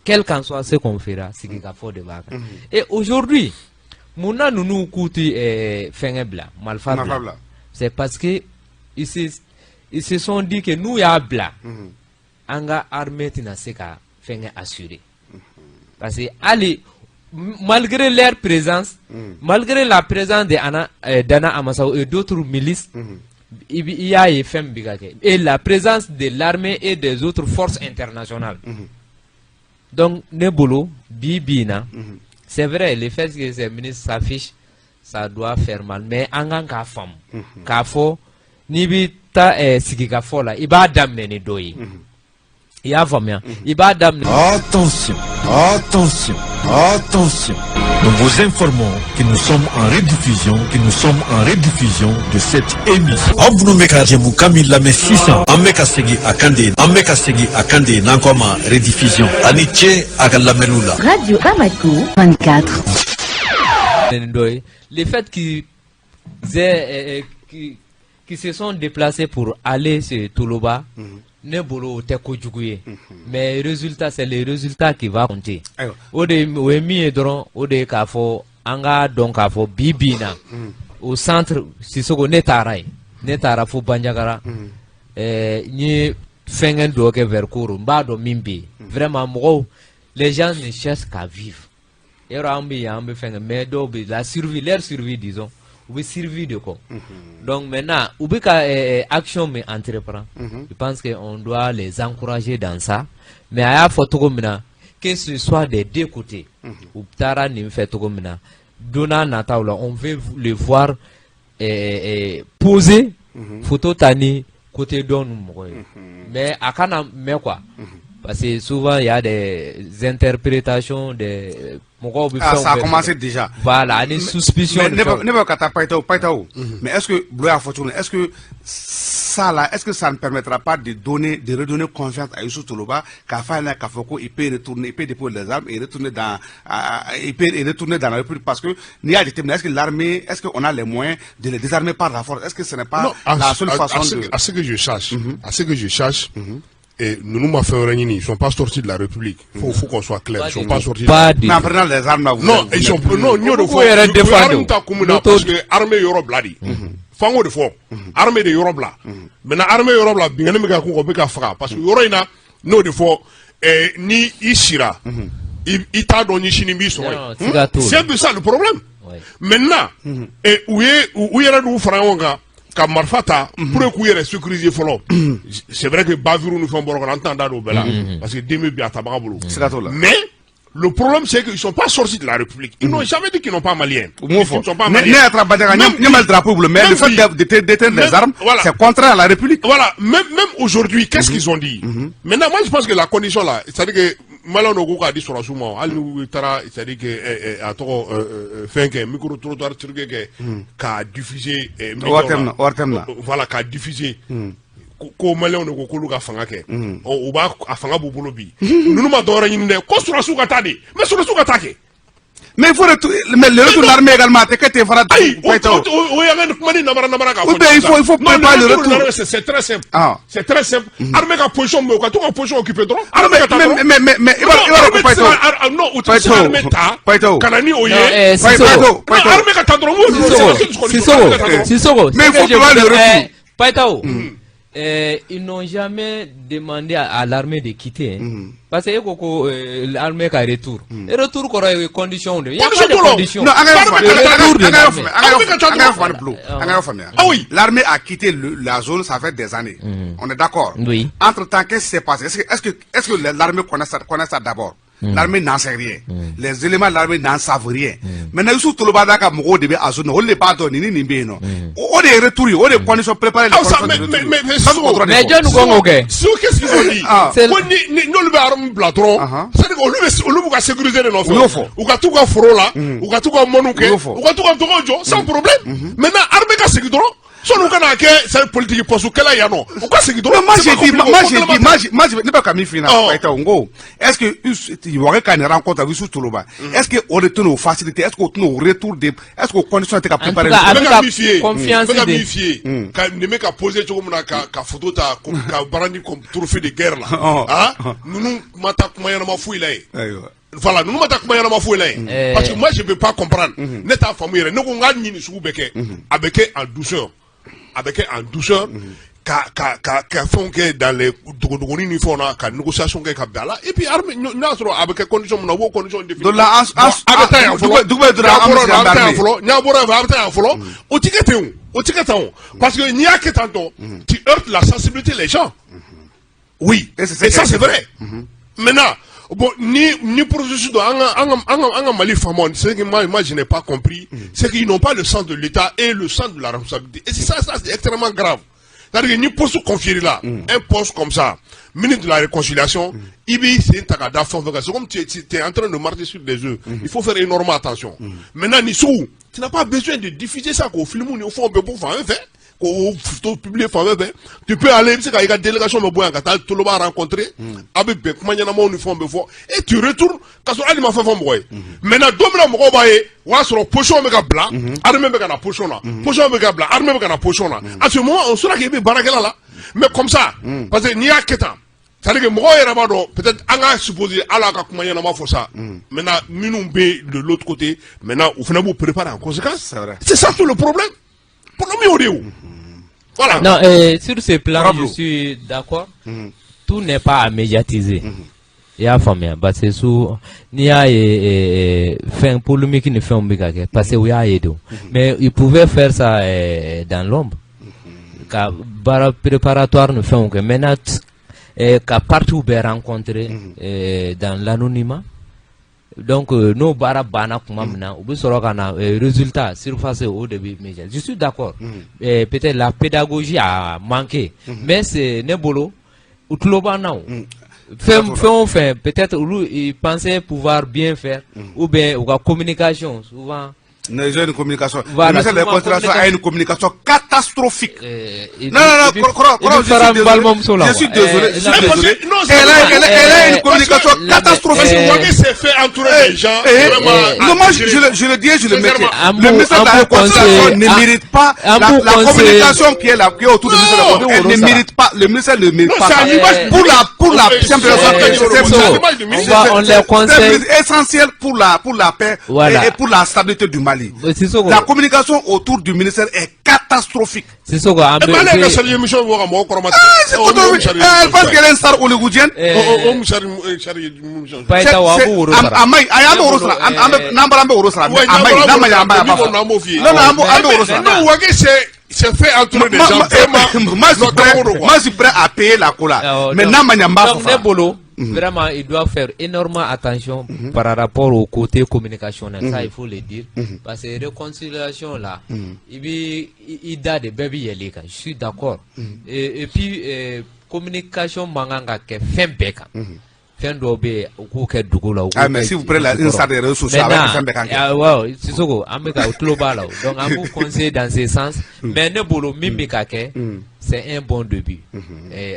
Quel qu'en soit ce qu'on fera, sigikafɔ de b'a kan. Et aujourd'hui, mun na ninnu k'u ti fɛngɛ bila, marifa Marifa bila? Bila. C'est parce que ici Ils se sont dit que n'u y'a bila, an ka armée tɛna se ka fɛn kɛ assurer, parce que hali malgré leur présence, malgré la présence de Anna, Dana Amassagou et d'autres milices, i y'a ye fɛn min bɛ ka kɛ, et la présence de l'armée et des autres forces internationales. Donc ne bolo, bi bi in na, c'est vrai, le fait que ces ministres s'affichent, ça doit faire mal, mais an kan k'a faamu k'a fɔ n'i bɛ taa sigikafɔ la, i b'a daminɛ ni dɔ ye. I y'a faamuya, i b'a daminɛ. Attention, attention, attention. Nous vous informons que nous sommes en rediffusion, que nous sommes en rediffusion de cette émission. Aw minnu bɛ ka jɛmukan min lamɛn sisan, an bɛ ka segin a kan de, an bɛ ka segin a kan de, n'an ko a ma rediffusion. A ni ce a ka lamɛnniw la. Radio Bamako 24. Ni dɔ ye, le fait qu'ils aient, qui se sont déplacés pour aller chez Toloba, ne bolo o tɛ kojugu ye, mais résultat, c'est le résultat qui va compter. Ayiwa. O de o ye min ye dɔrɔn, o de ye k'a fɔ an k'a dɔn k'a fɔ bi bi in na, o centre Sisoko, ne taara yen, ne taara fo Banjagara, n ye fɛnkɛ dɔ kɛ vers Koro, n b'a dɔn min bɛ yen. Vraiment, mɔgɔw, les gens ne cherchent qu'à vivre. Yɔrɔ an bɛ yan, an bɛ fɛn kɛ, mais dɔw bɛ la survie, leur survie, disons, u bɛ survie de kɔ. Donc maintenant, u bɛ ka action min entreprendre, je pense que on doit les encourager dans ça. Mais a y'a fɔ cogo min na, que ce soit des deux côtés, u taara nin fɛ cogo min na, don n'a nataw la, on veut le voir poser photo ta ni côté dɔ nu mɔgɔ ye, mais a kana mɛn quoi, parce que souvent il y a des interprétations des mɔgɔw bɛ Ah, fɛnw ça a bɛɛ commencé fɔ. Déjà. Voilà, ani suspicion Mais ni ne fɛnw. bɛ ne bɛ ka taa Payitaw Payitaw. Mais est-ce que Bulo y'a fɔ cogo min, est-ce que ça là, est-ce que ça ne permettra pas de donner, de redonner confiance à Youssouf Toloba, k'a fɔ a ɲɛna k'a fɔ ko il peut retourner, il peut déposer les armes et retourner dans, il peut retourner dans la République? Parce que n'i y'a jateminɛ, est-ce que l'armée, est-ce qu'on a les moyens de les désarmer par la force? Est-ce que ce n'est pas Non, la seule façon à ce, de à ce que je sache, à ce que je sache, et ninnu ma fɛn wɛrɛ ɲini, ils sont pas sortis de la République. Faut qu'on soit clair, Pas ils sont du pas tout. sortis. Pas du Mais en tout. prenant les armes là, vous Non, vous ils sont n'êtes plus- non, n y'o de U fɔ. b'u yɛrɛ U ye défendre arme ta kun min na, L'auto- parce que armée yɔrɔ bila de. F'an k'o de fɔ. Armée de yɔrɔ bila. Maintenant, armée yɔrɔ bila, binkanni bɛ ka k'u kan, u bɛ ka faga. Parce que yɔrɔ in na, n'o de fɔ, ni i sira, i t'a dɔn ni sini b'i sɔrɔ Non, yen. siga t'o la. C'est un peu ça le problème. Maintenant, u ye u yɛrɛ d'u fara ɲɔgɔn kan ka marifa ta pour que k'u yɛrɛ sécuriser fɔlɔ. C'est vrai que bavure ni fɛn bɔra kɔnɔ, an tɛna da don o bɛɛ la, parce que den bɛ bin a tabaga bolo. Siga t'o la. Mais le problème, c'est qu'ils ne sont pas sortis de la République. Ils n'ont jamais dit qu'ils n'ont pas maliens. U m'o Ils fɔ. ne sont pas Ne maliens. ne y'a taara Bandiaga, Même n ɲɛ ma drapeau bolo, mais le même fait de détenir les armes, voilà. c'est contraire à la République. Voilà, même aujourd'hui, qu'est-ce qu'ils ont dit? Maintenant, moi, je pense que la condition là, c'est-à-dire que Malien ko k'a di sɔrɔsiw ma, hali n'u taara, c'est-à-dire que a tɔgɔ fɛn kɛ, micro trottoir truc kɛ k'a diffuser médiaw la. ORTM na, ORTM na. Voilà, k'a diffuser. Ko Maliyɛnw de ko k'olu ka fanga kɛ. Ɔ, u b'a a fanga b'u bolo bi. Ninnu ma dɔwɛrɛ ɲini dɛ, ko sɔrɔsiw ka taa de, mais sɔrɔsiw ka taa kɛ. Mais il faut retour, mais le retour de l'armée également, a tɛ kɛ ten fana. Ayi, Payitaw. o y'an ka kuma ni namara namara k'a Ou bien il faut Non, préparer le retour de retour. l'armée, c'est très simple. Ah. C'est très simple. Armée ka position bɛ yen, u ka to ka position occuper dɔrɔn. Armée ka taa Mais dɔrɔn. mais i b'a Non, dɔn armée ko tɛ se Payitaw. ka non, u tɛ se ka Payitaw. armée ta Payitaw. ka na ni o ye. Non, Payitaw, Sissoko. Non, Payitaw. armée ka taa dɔrɔn, n ko Sissoko, c'est la seule Sissoko, armée ka taa dɔrɔn. Sissoko. Mais il Ce faut que je prévoir le voudrais- retour. Payitaw, ils n'ont jamais demandé à l'armée de quitter. Hein. Parce que ko l'armée ka retour. Et retour kɔrɔ ye condition de. Il y a pas Condition de t'o la o. condition. Non, an ka L'armée faamuya, ka taa an retour de ka l'armée. faamuya, an ka Armée ka taa an ka dɔrɔn. faamuya Bulo, an ka faamuya. Ah oui. L'armée a quitté la zone, ça fait des années. On est d'accord. Oui. Entre temps, qu'est-ce qui s'est passé? Est-ce que l'armée connaît ça d'abord? L'armée n'en sait rien. Les éléments de l'armée n'en savent rien. Maintenant, Youssouf Toloba n'a ka mɔgɔw de bɛ a zone na, olu de b'a dɔn nin ni nin bɛ yen nɔ. O de ye retour ye, o de ye condition préparée, les Ah, ça, conditions de retour. mais Ça, o dɔrɔn de Mais fɔ. jɔnni ko k'o kɛ? Sissoko, qu'est-ce qu'ils ont dit? Ah. C'est- Ko ni n'olu bɛ arme bila dɔrɔn, c'est-à-dire que olu b'u ka sécurité de nɔfɛ. U y'o fɔ. U ka t'u ka foro la, u ka t'u ka mɔniw kɛ, U y'o fɔ. u ka t'u ka tɔgɔw jɔ sans problème. Maintenant, armée ka segin dɔrɔn, sɔnni u ka n'a kɛ c'est politique poste kɛlɛ yan nɔ, u ka segin dɔrɔn. Non, moi C'est j'ai pas dit, compliqué, moi o j'ai ko dit, moi ne bɛ ka min f'i ɲɛna, Oh. Payitaw, n ko, est-ce que Wagué ka nin rencontre avec Youssouf Toloba, est-ce que o de tɛna o faciliter, est-ce que o tɛna o retour de, est-ce que o condition tɛ ka En préparer? tout cas, N bɛ a bɛ ka ka min f'i ye, confiance n bɛ ka de- min f'i ye, ka nin bɛ ka poser cogo min na, ka photo ta ka brandi comme trophée de guerre la, Oh. ah, ninnu ma taa kuma ɲɛnama foyi la yen. Ayiwa. Voilà, ninnu ma taa kuma ɲɛnama foyi la yen. Parce que moi, je peux pas comprendre. Ne t'a faamu yɛrɛ. Ne ko n k'a ɲini sugu bɛ kɛ. A bɛ kɛ en douceur. A bɛ kɛ en douceur. Ka fɛnw kɛ dans les dogodogonin ni fɛnw na, ka négociation kɛ ka bɛn a la, et puis armée, n'a y'a sɔrɔ a bɛ kɛ condition min na, u b'o condition définir. Donc là, Bon, a bɛ taa yan fɔlɔ, dugu bɛ dɔrɔn, n'a an bɛ bɔra se yen, a k'an bɛ taa yan armée. fɔlɔ, n'a bɔra yan fɛ, a bɛ taa yan fɔlɔ. O ti kɛ ten o, o ti kɛ tan o, parce que n'i y'a kɛ tan tɔ, tu heurtes la sensibilité des gens. Oui, Et c'est et ça ce c'est vrai. Maintenant, bon, ni processus dɔ, an ka Mali faamaw, c'est que moi je n'ai pas compris, c'est qu'ils n'ont pas le sens de l'État et le sens de la responsabilité. Et c'est ça, ça c'est extrêmement grave. C'est-à-dire que ni poste confié là, un poste comme ça, ministre de la Réconciliation, i b'i sen ta ka da fɛn o fɛn kan, c'est comme tu es en train de marcher sur des œufs. Il faut faire énormément attention. Maintenant, ni sugu, tu n'as pas besoin de diffuser ça k'o film ni o fɛnw bɛɛ bɔ fan bɛɛ fɛ, k'o photo publier fan bɛɛ fɛ. Tu peux aller, i bɛ se ka i ka délégation bɛ bɔ yan ka taa Toloba rencontrer, a bɛ bɛn kuma ɲɛnamaw ni fɛnw bɛ fɔ, et tu retournes ka sɔrɔ hali ma fɛn fɔ mɔgɔ ye. Maintenant, don min na mɔgɔw b'a ye, o y'a sɔrɔ position bɛ ka bila, armée bɛ ka na position na, position bɛ ka bila, armée bɛ ka na position na. À ce moment, on saura k'i bɛ baarakɛla la. Mais comme ça, parce que n'i y'a kɛ tan, c'est-à-dire que mɔgɔw yɛrɛ b'a dɔn, peut-être an ka supposer hali a ka kuma ɲɛnama fɔ sa. Maintenant, minnu bɛ de l'autre côté, maintenant u fana b'u préparer en conséquence. C'est vrai. C'est ça tout le problème. Problème y'o de ye o. Voilà. Non, sur ce plan, Bravo. je suis d'accord. Tout n'est pas à médiatiser. I y'a faamuya, parce que su n'i y'a ye fɛn polémique ni fɛnw bɛ ka kɛ, parce que u y'a ye de o. Mais ils pouvaient faire ça dans l'ombre, ka baara préparatoire ni fɛnw kɛ. Maintenant, ka parties bɛɛ rencontrer dans l'anonymat. Donc n'o baara banna tuma min na, u bɛ sɔrɔ ka na résultat surface, o de bɛ média. Je suis d'accord, peut-être la pédagogie a manqué, mais c'est ne bolo, u tulo b'an na o. Fɛn fɛn o fɛn, peut-être olu, ils pensaient pouvoir bien faire, ou bien u ka communication souvent. Ils ont une communication. Voilà, le ministère de la souvent, Réconciliation a une communication catastrophique. Non, Non, non, non, Kɔrɔ, je suis désolé. Je suis désolé, je suis non, désolé. Non, Elle a une parce communication que- catastrophique. Parce que Wagué s'est fait entourer des gens vraiment Non, moi, je le dis et je le Sincèrement. maintiens. Le ministère de la Un bon Réconciliation conseil. ne mérite pas la communication qui est là, qui est autour du ministère de la Réconciliation. Elle ne mérite pas, le ministère ne mérite Non, pas c'est ça. à l'image Pour la simple raison que c'est à l'image du ministère. On les conseille. C'est essentiel pour la paix Voilà. et pour la stabilité du Mali. Sissoko. La communication autour du ministère est catastrophique. Sissoko, an E bɛ mais ale ka sari émission bɔ ka mɔgɔw kɔrɔma Ah, c'est catastrophique. Elle pense qu'elle est une star hollywoodienne. O mu sari sari émission. Bayita wa, an b'u woro sara. A ma ɲi, ayi, an bɛ woro sara. N'an bɔra, an bɛ woro sara. Mais a ma ɲi, n'a ma ɲi, an b'a Min fɔ. ko n'an b'o f'i ye. Non, non, an bɛ woro sara. Non, Wagué s'est fait entourer des gens vraiment. Moi, je suis Non, prêt, kabako don, quoi. moi, je suis prêt à payer la cola. Mais n'a ma ɲi, an b'a Donc fɔ ne fana. bolo, vraiment, il doit faire énormément attention par rapport au côté communicationnel. Ça, il faut le dire, parce que réconciliation là, i b'i i da de bɛɛ bɛ yɛlɛ i kan. Je suis d'accord. Et puis communication man kan ka kɛ fɛn bɛɛ kan. Fɛn dɔw bɛ yen, u k'o kɛ dugu la, u k'o Ah, mais kɛ si vous prenez une jukɔrɔ. salle des réseaux sociaux avec Maintenant, fɛn bɛɛ kan kɛ. ah, ouais, Sissoko, an bɛ ka o tulo b'a la o. Donc an b'u conseiller dans ce sens, mais ne bolo, min bɛ ka kɛ, c'est un bon début,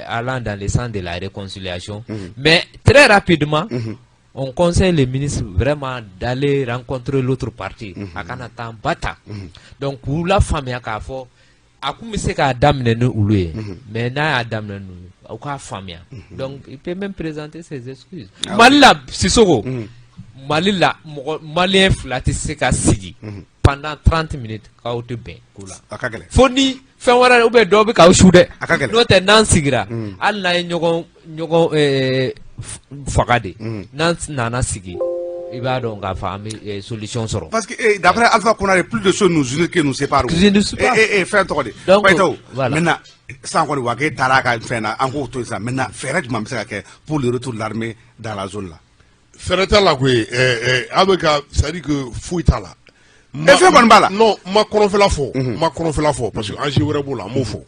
allant dans le sens de la réconciliation. Mais très rapidement, on conseille le ministre vraiment d'aller rencontrer l'autre partie. A kana taa ba ta. Donc k'u la faamuya k'a fɔ a kun bɛ se k'a daminɛ ni olu ye, mais n'a y'a daminɛ n'u ye, aw k'a faamuya. Donc il peut même présenter ses excuses. Mali la, Sissoko, Mali la, mɔgɔ malien fila tɛ se ka sigi pendant 30 minutes k'aw tɛ bɛn ko la. A ka gɛlɛn. Fo ni fɛn wɛrɛ ou bien dɔ bɛ k'aw su dɛ. A ka gɛlɛn. N'o tɛ, n'an sigira, hali n'an ye ɲɔgɔn faga de, n'an nana sigi, i b'a dɔn k'a fɔ an bɛ solution sɔrɔ. Parce que d'après Alpha Condé, plus de choses nous unissent que nous séparent. Que nous séparent. Et fɛn tɔgɔ de. Donc, Bayitaw, voilà. Maintenant, sisan kɔni Wagué taara a ka fɛn na, an k'o to yen sisan. Maintenant, fɛɛrɛ jumɛn bɛ se ka kɛ pour le retour de l'armée dans la zone là? Fɛɛrɛ t'a la koyi. Ɛ ɛ a bɛ ka, c'est à dire que foyi t'a la. Fɛn kɔni b'a la. Non, n ma kɔrɔnfɛla fɔ, n ma kɔrɔnfɛla fɔ, parce que enjeu wɛrɛ b'o la, n m'o fɔ.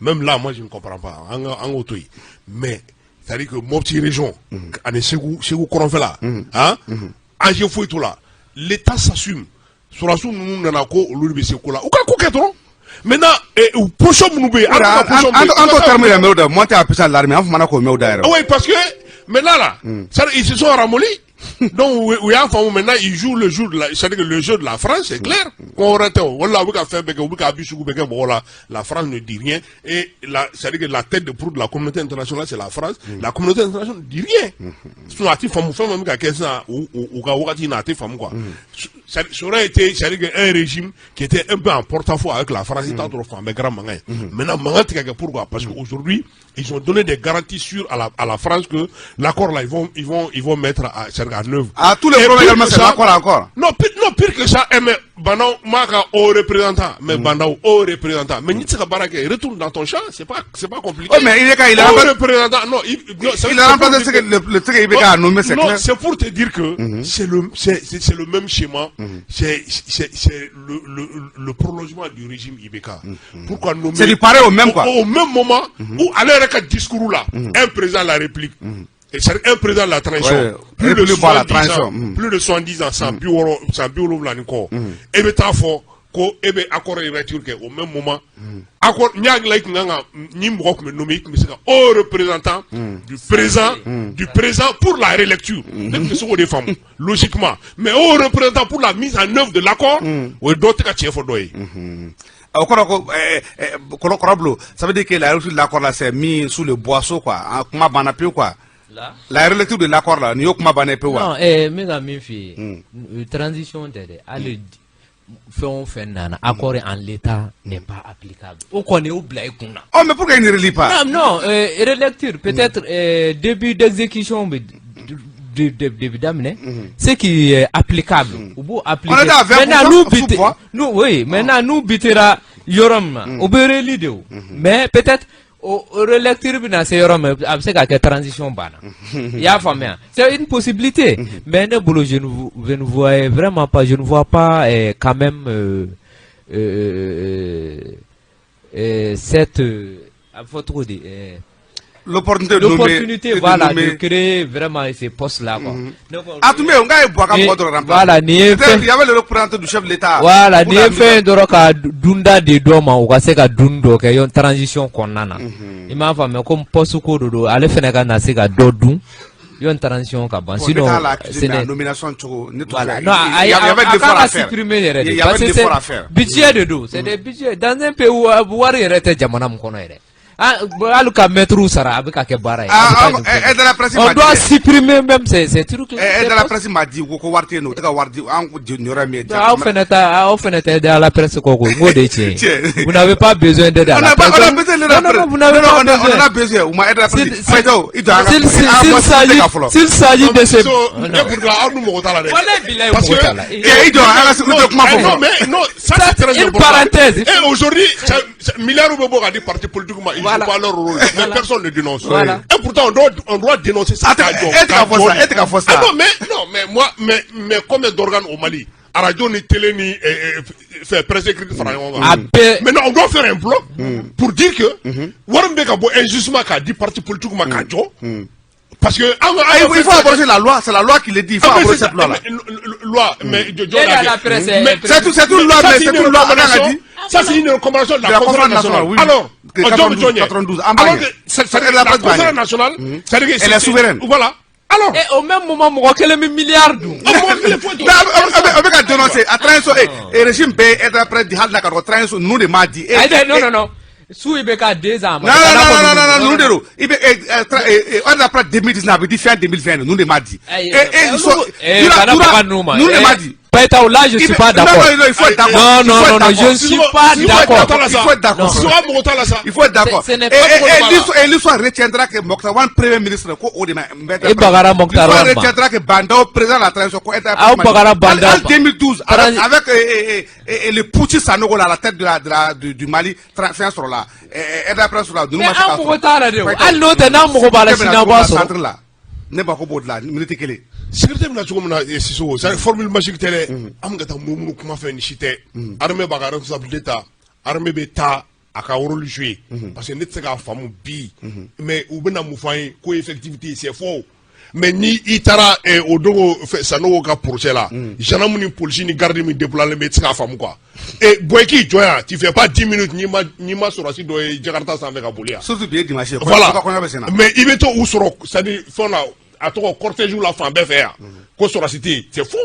Même là, moi je ne comprends pas. An k'o to yen. Mais c'est à dire que Mopti région ani Segu kɔrɔnfɛla, han, enjeu foyi t'o la. L'État s'assume. Sɔrɔdasiw ninnu nana ko olu de bɛ se ko la, u ka ko kɛ dɔrɔn. Maintenant, position minnu bɛ yen, an ka position An bɛ yen. an t'o terme yɛrɛ mɛn o da, monter en puissance l'armée, an fana k'o mɛn o da yɛrɛ. Oui, parce que maintenant là, ça, ils se sont ramollis. Donc u y'a faamu, maintenant ils jouent le jeu de la, c'est-à-dire que le jeu de la France, c'est clair. Ko wɛrɛ tɛ o. O de la u bɛ ka fɛn bɛɛ kɛ, u bɛ ka abus sugu bɛɛ kɛ mɔgɔw la. La France ne dit rien et la, c'est-à-dire que la tête de proue de la communauté internationale, c'est la France. La communauté internationale ne dit rien. Sinon a ti faamu fɛn fɛn bɛ ka kɛ sisan u ka wagati in na, a tɛ faamu quoi. Ça aurait été, c'est-à-dire que un régime qui était un peu en porte-à-faux avec la France, i t'a dɔrɔn fan bɛɛ kɛra mankan ye. Maintenant mankan tɛ ka kɛ, pourquoi? Parce que aujourd'hui ils ont donné des garanties sûres à la France que l'accord là, ils vont mettre à, c'est-à-dire à œuvre. À tous les Et problèmes pire également, que c'est ça- l'accord encore. Non, pire, non, pire que ça, eh, mais Bah N'Daw ma ka haut représentant, mais Bah N'Daw haut représentant. Mais ni tɛ se ka baara kɛ, retourne dans ton champ, c'est pas compliqué. Oh, mais il est quand il a Haut remplacé, représentant, non, non, il a c'est pour remplacé dire ce que le ce que IBK a nommé, c'est non, clair. C'est pour te dire que c'est le même schéma, c'est le prolongement du régime IBK. Pourquoi nommer C'est du pareil au même, quoi. Au même moment où ale yɛrɛ ka discours là, un président de la République, et c'est un président de la transition, plus de plus bas la 70 transition. ans, plus de 70 ans, san 60, san 70 ni kɔ, e bɛ taa fɔ ko e bɛ accord relecture kɛ au même moment. Accord n y'a dilan, i kun kan ka ni mɔgɔ tun bɛ nommé, i tun bɛ se ka haut représentant du président pour la relecture. Ne tun bɛ se k'o de faamu logiquement. Mais haut représentant pour la mise en œuvre de l'accord, o ye dɔ tɛ ka tiɲɛ fɔ dɔ ye. O kɔrɔ ko kɔrɔ kɔrɔ ça veut dire que la relecture de l'accord là, c'est mis sous le boisseau quoi. Ah, kuma banna pewu quoi. Là? La relecture de l'accord là, nin y'o kuma bannen pewu wa? Non, n bɛ ka min f'i ye, transition tɛ dɛ, hali fɛn o fɛn nana, accord en l'état n'est pas applicable. O kɔni, o bila i kun na. Oh, mais pourquoi il ne relit pas? Non, non, relecture, peut-être début d'exécution bɛ de bɛ daminɛ. Ce qui est applicable, u b'o appliquer. On était à 20% Maintenant, nous sous bute- bois. nous, oui, maintenant nous bitera yɔrɔ min na, o bɛ relit de o. Mais peut-être o relecture bɛna se yɔrɔ min, a bɛ se ka kɛ transition banna. I y'a faamuya? C'est une possibilité. Mais ne bolo, je ne voyais vraiment pas, je ne vois pas quand même cette a bɛ fɔ cogo di? L'opportunité de nommer L'opportunité, de voilà, nommer. De créer vraiment ces postes-là, quoi. Donc, Ah, tun bɛ yen, n k'a ye Buwa ka mɔgɔ dɔ remplacer. Voilà, nin ye Peut-être fɛn il y avait le représentant du chef de l'État. Voilà, Pour nin la ye fɛn dɔrɔn ka dunda di dɔ ma, u ka se ka dun dɔ kɛ yon transition kɔnɔna na. I m'a faamuya, comme poste ko de don, ale fɛnɛ ka na se ka dɔ dun yon transition ka ban. Bon, Sinon, ne t'a la accuser, ce mais la n'est nomination cogo ne t'o Voilà. fɛ. Non, Il y avait a de kan l'effort ka à faire. supprimer yɛrɛ Il de. y avait Parce de que l'effort c'est à faire. budget de don, c'est des budgets. Dans un pays où wari yɛrɛ tɛ jamana min kɔnɔ yɛrɛ. Ah, bon, hali ka maître sara, a bɛ ka kɛ baara ye. A Ah, bɛ ka ah, nin fɛn. Aide à la presse On m'a doit dit. supprimer même ces trucs là. Aide à la presse m'a dit ko wari tɛ yen nɔ, u tɛ ka wari di an ko jɔyɔrɔ min ye. Aw fɛnɛ ta, aw fɛnɛ tɛ aide à la presse kɔ koyi, n k'o de ye tiɲɛ ye. Tiɲɛ. Vous n'avez pas besoin d'aide à On la a pas, presse. on a besoin de la Non, non, non, presse. vous n'avez Non, pas on a, on besoin. en a besoin. U ma aide à la presse. Faïdao, i jɔ an ka S'il an ka s'il bɔ s'agit ka fɔlɔ. s'il s'agit de ce So, ne pour aw dun mɔgɔ t'a la dɛ. Walayi bilayi, Parce mɔgɔ que t'a la. Eh, i jɔ an ka sécurité kuma fɔ Non, fɔlɔ. mais non, ça Ça, c'est très une important. parenthèse. Et aujourd'hui, milliards bɛ bɔ ka di parti politique ma, ils Voilà. jouent pas leur rôle. Mais personne ne dénonce. Voilà. Et pourtant, on doit dénoncer ça. Attends, K'a jɔ, e tɛ ka k'a fɔ jɔ sa, e tɛ ka fɔ sa. Ah non, mais non, mais moi, mais combien d'organes au Mali? Radio ni télé ni fɛn presse écrite fara ɲɔgɔn kan. A bɛɛ. Maintenant, on doit faire un bloc pour dire que wari min bɛ ka bɔ injustement k'a di parti politique ma k'a jɔ. Parce que an ka Ah, il faut abroger la loi, c'est la loi qui le dit, il faut Ah, mais abroger c'est cette loi-là. ça, mais, loi, mais L'aide à la presse mais C'est une loi, ça, mais c'est c'est une une loi, recommandation. on a dit. Ça, c'est une recommandation de la De la conférence conférence nationale. nationale, oui. Alors, Que on 92, doit 92, en bas, alors que c'est la la presse conférence gagne. nationale, c'est-à-dire que Elle est souveraine. Voilà. Alors, Et au même moment, mɔgɔ kelen bɛ milliard dun. on mɔgɔ kelen foyi t'o Non, a bɛ ka dénoncer a transition eh, régime bɛɛ aide à la presse di hali n'a ka dɔgɔ transition ninnu de m'a di. Ayi dɛ, non, non, non. Su i bɛ ka 2 ans. Non, non, non, non, non, non, ninnu de don. I bɛ aide à la presse 2019 a bɛ di fin 2020, ninnu de m'a di. Et ils sont Eh, kana baga ninnu ma. Ninnu de m'a di. Paytaw, là, je suis pas d'accord. Non, non, il faut être d'accord. Non, Il faut non, être non, non, je d'accord. ne suis pas Il faut être d'accord. d'accord. Il faut être d'accord. Sinon, an mɔgɔ t'a la sa. Il faut être d'accord. Ce n'est Et, pas et l'histoire retiendra que Moctar Ouane, premier ministre, ko o de ma. E bagara Moctar L'histoire Ouane ma. retiendra que Bah N'Daw, président de la transition, ko Aw bagara Bah N'Daw En ma. 2012, avec le putschiste Sanogo là, à la tête de la, de la, du, du Mali, fɛn sɔrɔ la, aide à la presse sɔrɔ la, ninnu Mais ma se k'a an mago sɔrɔ. t'a la de o. Hali n'o tɛ, n'an mago b'a la sini, an b'a sɔrɔ. Centre la. Ne bako b'o de la, minute kelen. Sécurité bɛna cogo min na, Sisoko, c'est formule magique tɛ dɛ. An bɛ ka taa munumunu kuma fɛn ni si tɛ. Armée b'a ka responsabilité ta, armée bɛ taa a ka rôle jouer, parce que ne tɛ se k'a faamu bi, mais u bɛna mun fɔ an ye ko effectivité, c'est faux. Mais ni i taara o dogo Sanogo ka procès la, gendarme ni policier ni garde min déployé bɛ, i tɛ se k'a faamu quoi. Et bon, i k'i jɔ yan, tu fais pas 10 minutes n'i ma sɔrɔsi dɔ ye Jakarta sanfɛ ka boli yan. Surtout bi ye dimanche ye. Voilà. Kɔɲɔ bɛ sen na. Mais i bɛ to u sɔrɔ, c'est à dire fɛn na. a tɔgɔ cortège la fan bɛɛ fɛ yan ko sɔrɔdasi tɛ yen, c'est faux.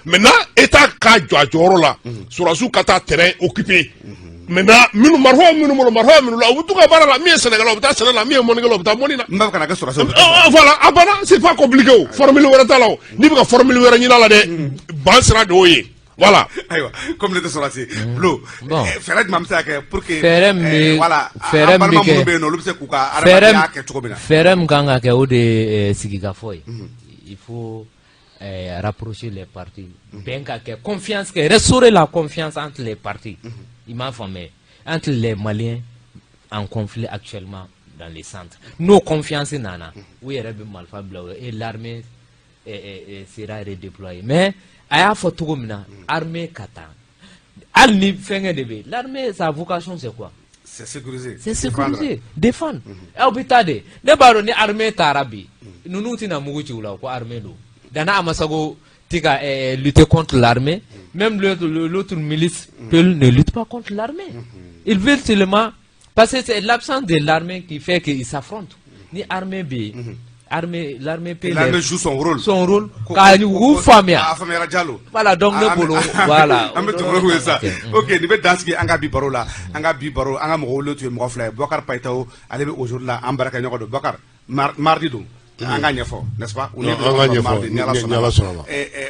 Maintenant, État ka jɔ a jɔyɔrɔ la, sɔrɔdasiw ka taa terrain occupé. Maintenant, minnu marifa minnu bolo, marifa minnu la, u bɛ t'u ka baara la. Min ye sɛnɛkɛla, u bɛ taa sɛnɛ la. Min ye mɔnikɛla, u bɛ taa mɔni na. N b'a fɛ ka na kɛ sɔrɔdasiw. Ah, voilà, a banna, c'est pas compliqué. O formule wɛrɛ t'a la. O n'i bɛ ka formule wɛrɛ ɲini a la dɛ, ban sira de y'o ye, voilà. Ayiwa, comme ne tɛ sɔrɔdasi bulo, Bon. fɛɛrɛ jumɛn bɛ se ka kɛ pour que Fɛɛrɛ min bɛ voilà, fɛɛrɛ an min balima bɛ kɛ minnu bɛ yen nɔ, olu bɛ se k'u ka fɛɛrɛ adamadenya kɛ cogo min na? Fɛɛrɛ min kan ka kɛ, o de ye sigikafɔ ye. Il faut rapprocher les parties, bɛn ka kɛ, confiance kɛ, restaurer la confiance entre les parties, i m'a faamuya, entre les Maliens en conflit actuellement dans les centres. N'o confiance nana, u yɛrɛ bɛ marifa bila et l'armée sera redéployée. Mais a y'a fɔ cogo min na, armée ka taa, hali ni fɛnkɛ de bɛ yen, l'armée, sa vocation, c'est quoi? C'est sécuriser. C'est sécuriser, défendre. Aw bɛ taa de, ne b'a dɔn ni armée taara bi, ninnu tɛna mugu ci u la ko armée don. Dana Amasago tɛ ka lutter contre l'armée, même l'autre milice Peul ne lutte pas contre l'armée. Ils veulent seulement, parce que c'est l'absence de l'armée qui fait qu'ils s'affrontent. Ni armée bɛ yen, armée, l'armée peut L'armée joue son rôle. Son rôle ka u faamuya. A faamuyara, Jalo. Voilà, donc ne bolo, voilà. An bɛ tɛmɛ ye sa. Ok. Ok, nin bɛ dan sigi an ka bi baro la. An ka bi baro, an ka mɔgɔ wele tun ye mɔgɔ fila ye: Bɔkari Payitaho, ale bɛ aujourd'hui la, an baarakɛ ɲɔgɔn don. Bɔkari, mardi don, an ka ɲɛfɔ, n'est-ce pas? Non, an ka ɲɛfɔ, mardi, ni Ala ni sɔnna. Ala sɔnna ma.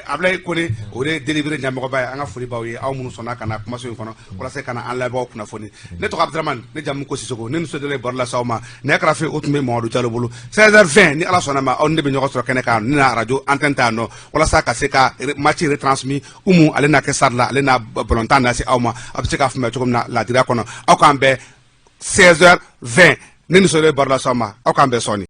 Ablaye Kone, o de ye Délibéré ɲɛmɔgɔba ye. An ka foli b'aw ye, aw minnu sɔnna ka na kumaso in kɔnɔ walasa ka na an lamɛnbagaw kunnafoni. Ne tɔgɔ Abdramane, ne jamu ko Sisoko. Ne nisɔndiyalen baro lase aw ma. Nɛgɛ kɛrɛfɛ, o tun bɛ Mamadu Jalo bolo. 16h20, ni Ala sɔnna ma, aw ni ne bɛ ɲɔgɔn sɔrɔ kɛnɛ kan ne na radio antenne ta yan nɔ, walasa ka se ka match retransmis. Umu, ale n'a kɛ stade la, ale n'a balontan lase aw ma, a bɛ se k'a faamuya cogo min na ladiriya kɔnɔ. Aw k'an bɛn 16h20. Ne nisɔndiyalen baro lase aw ma. Aw k'an bɛn sɔɔni.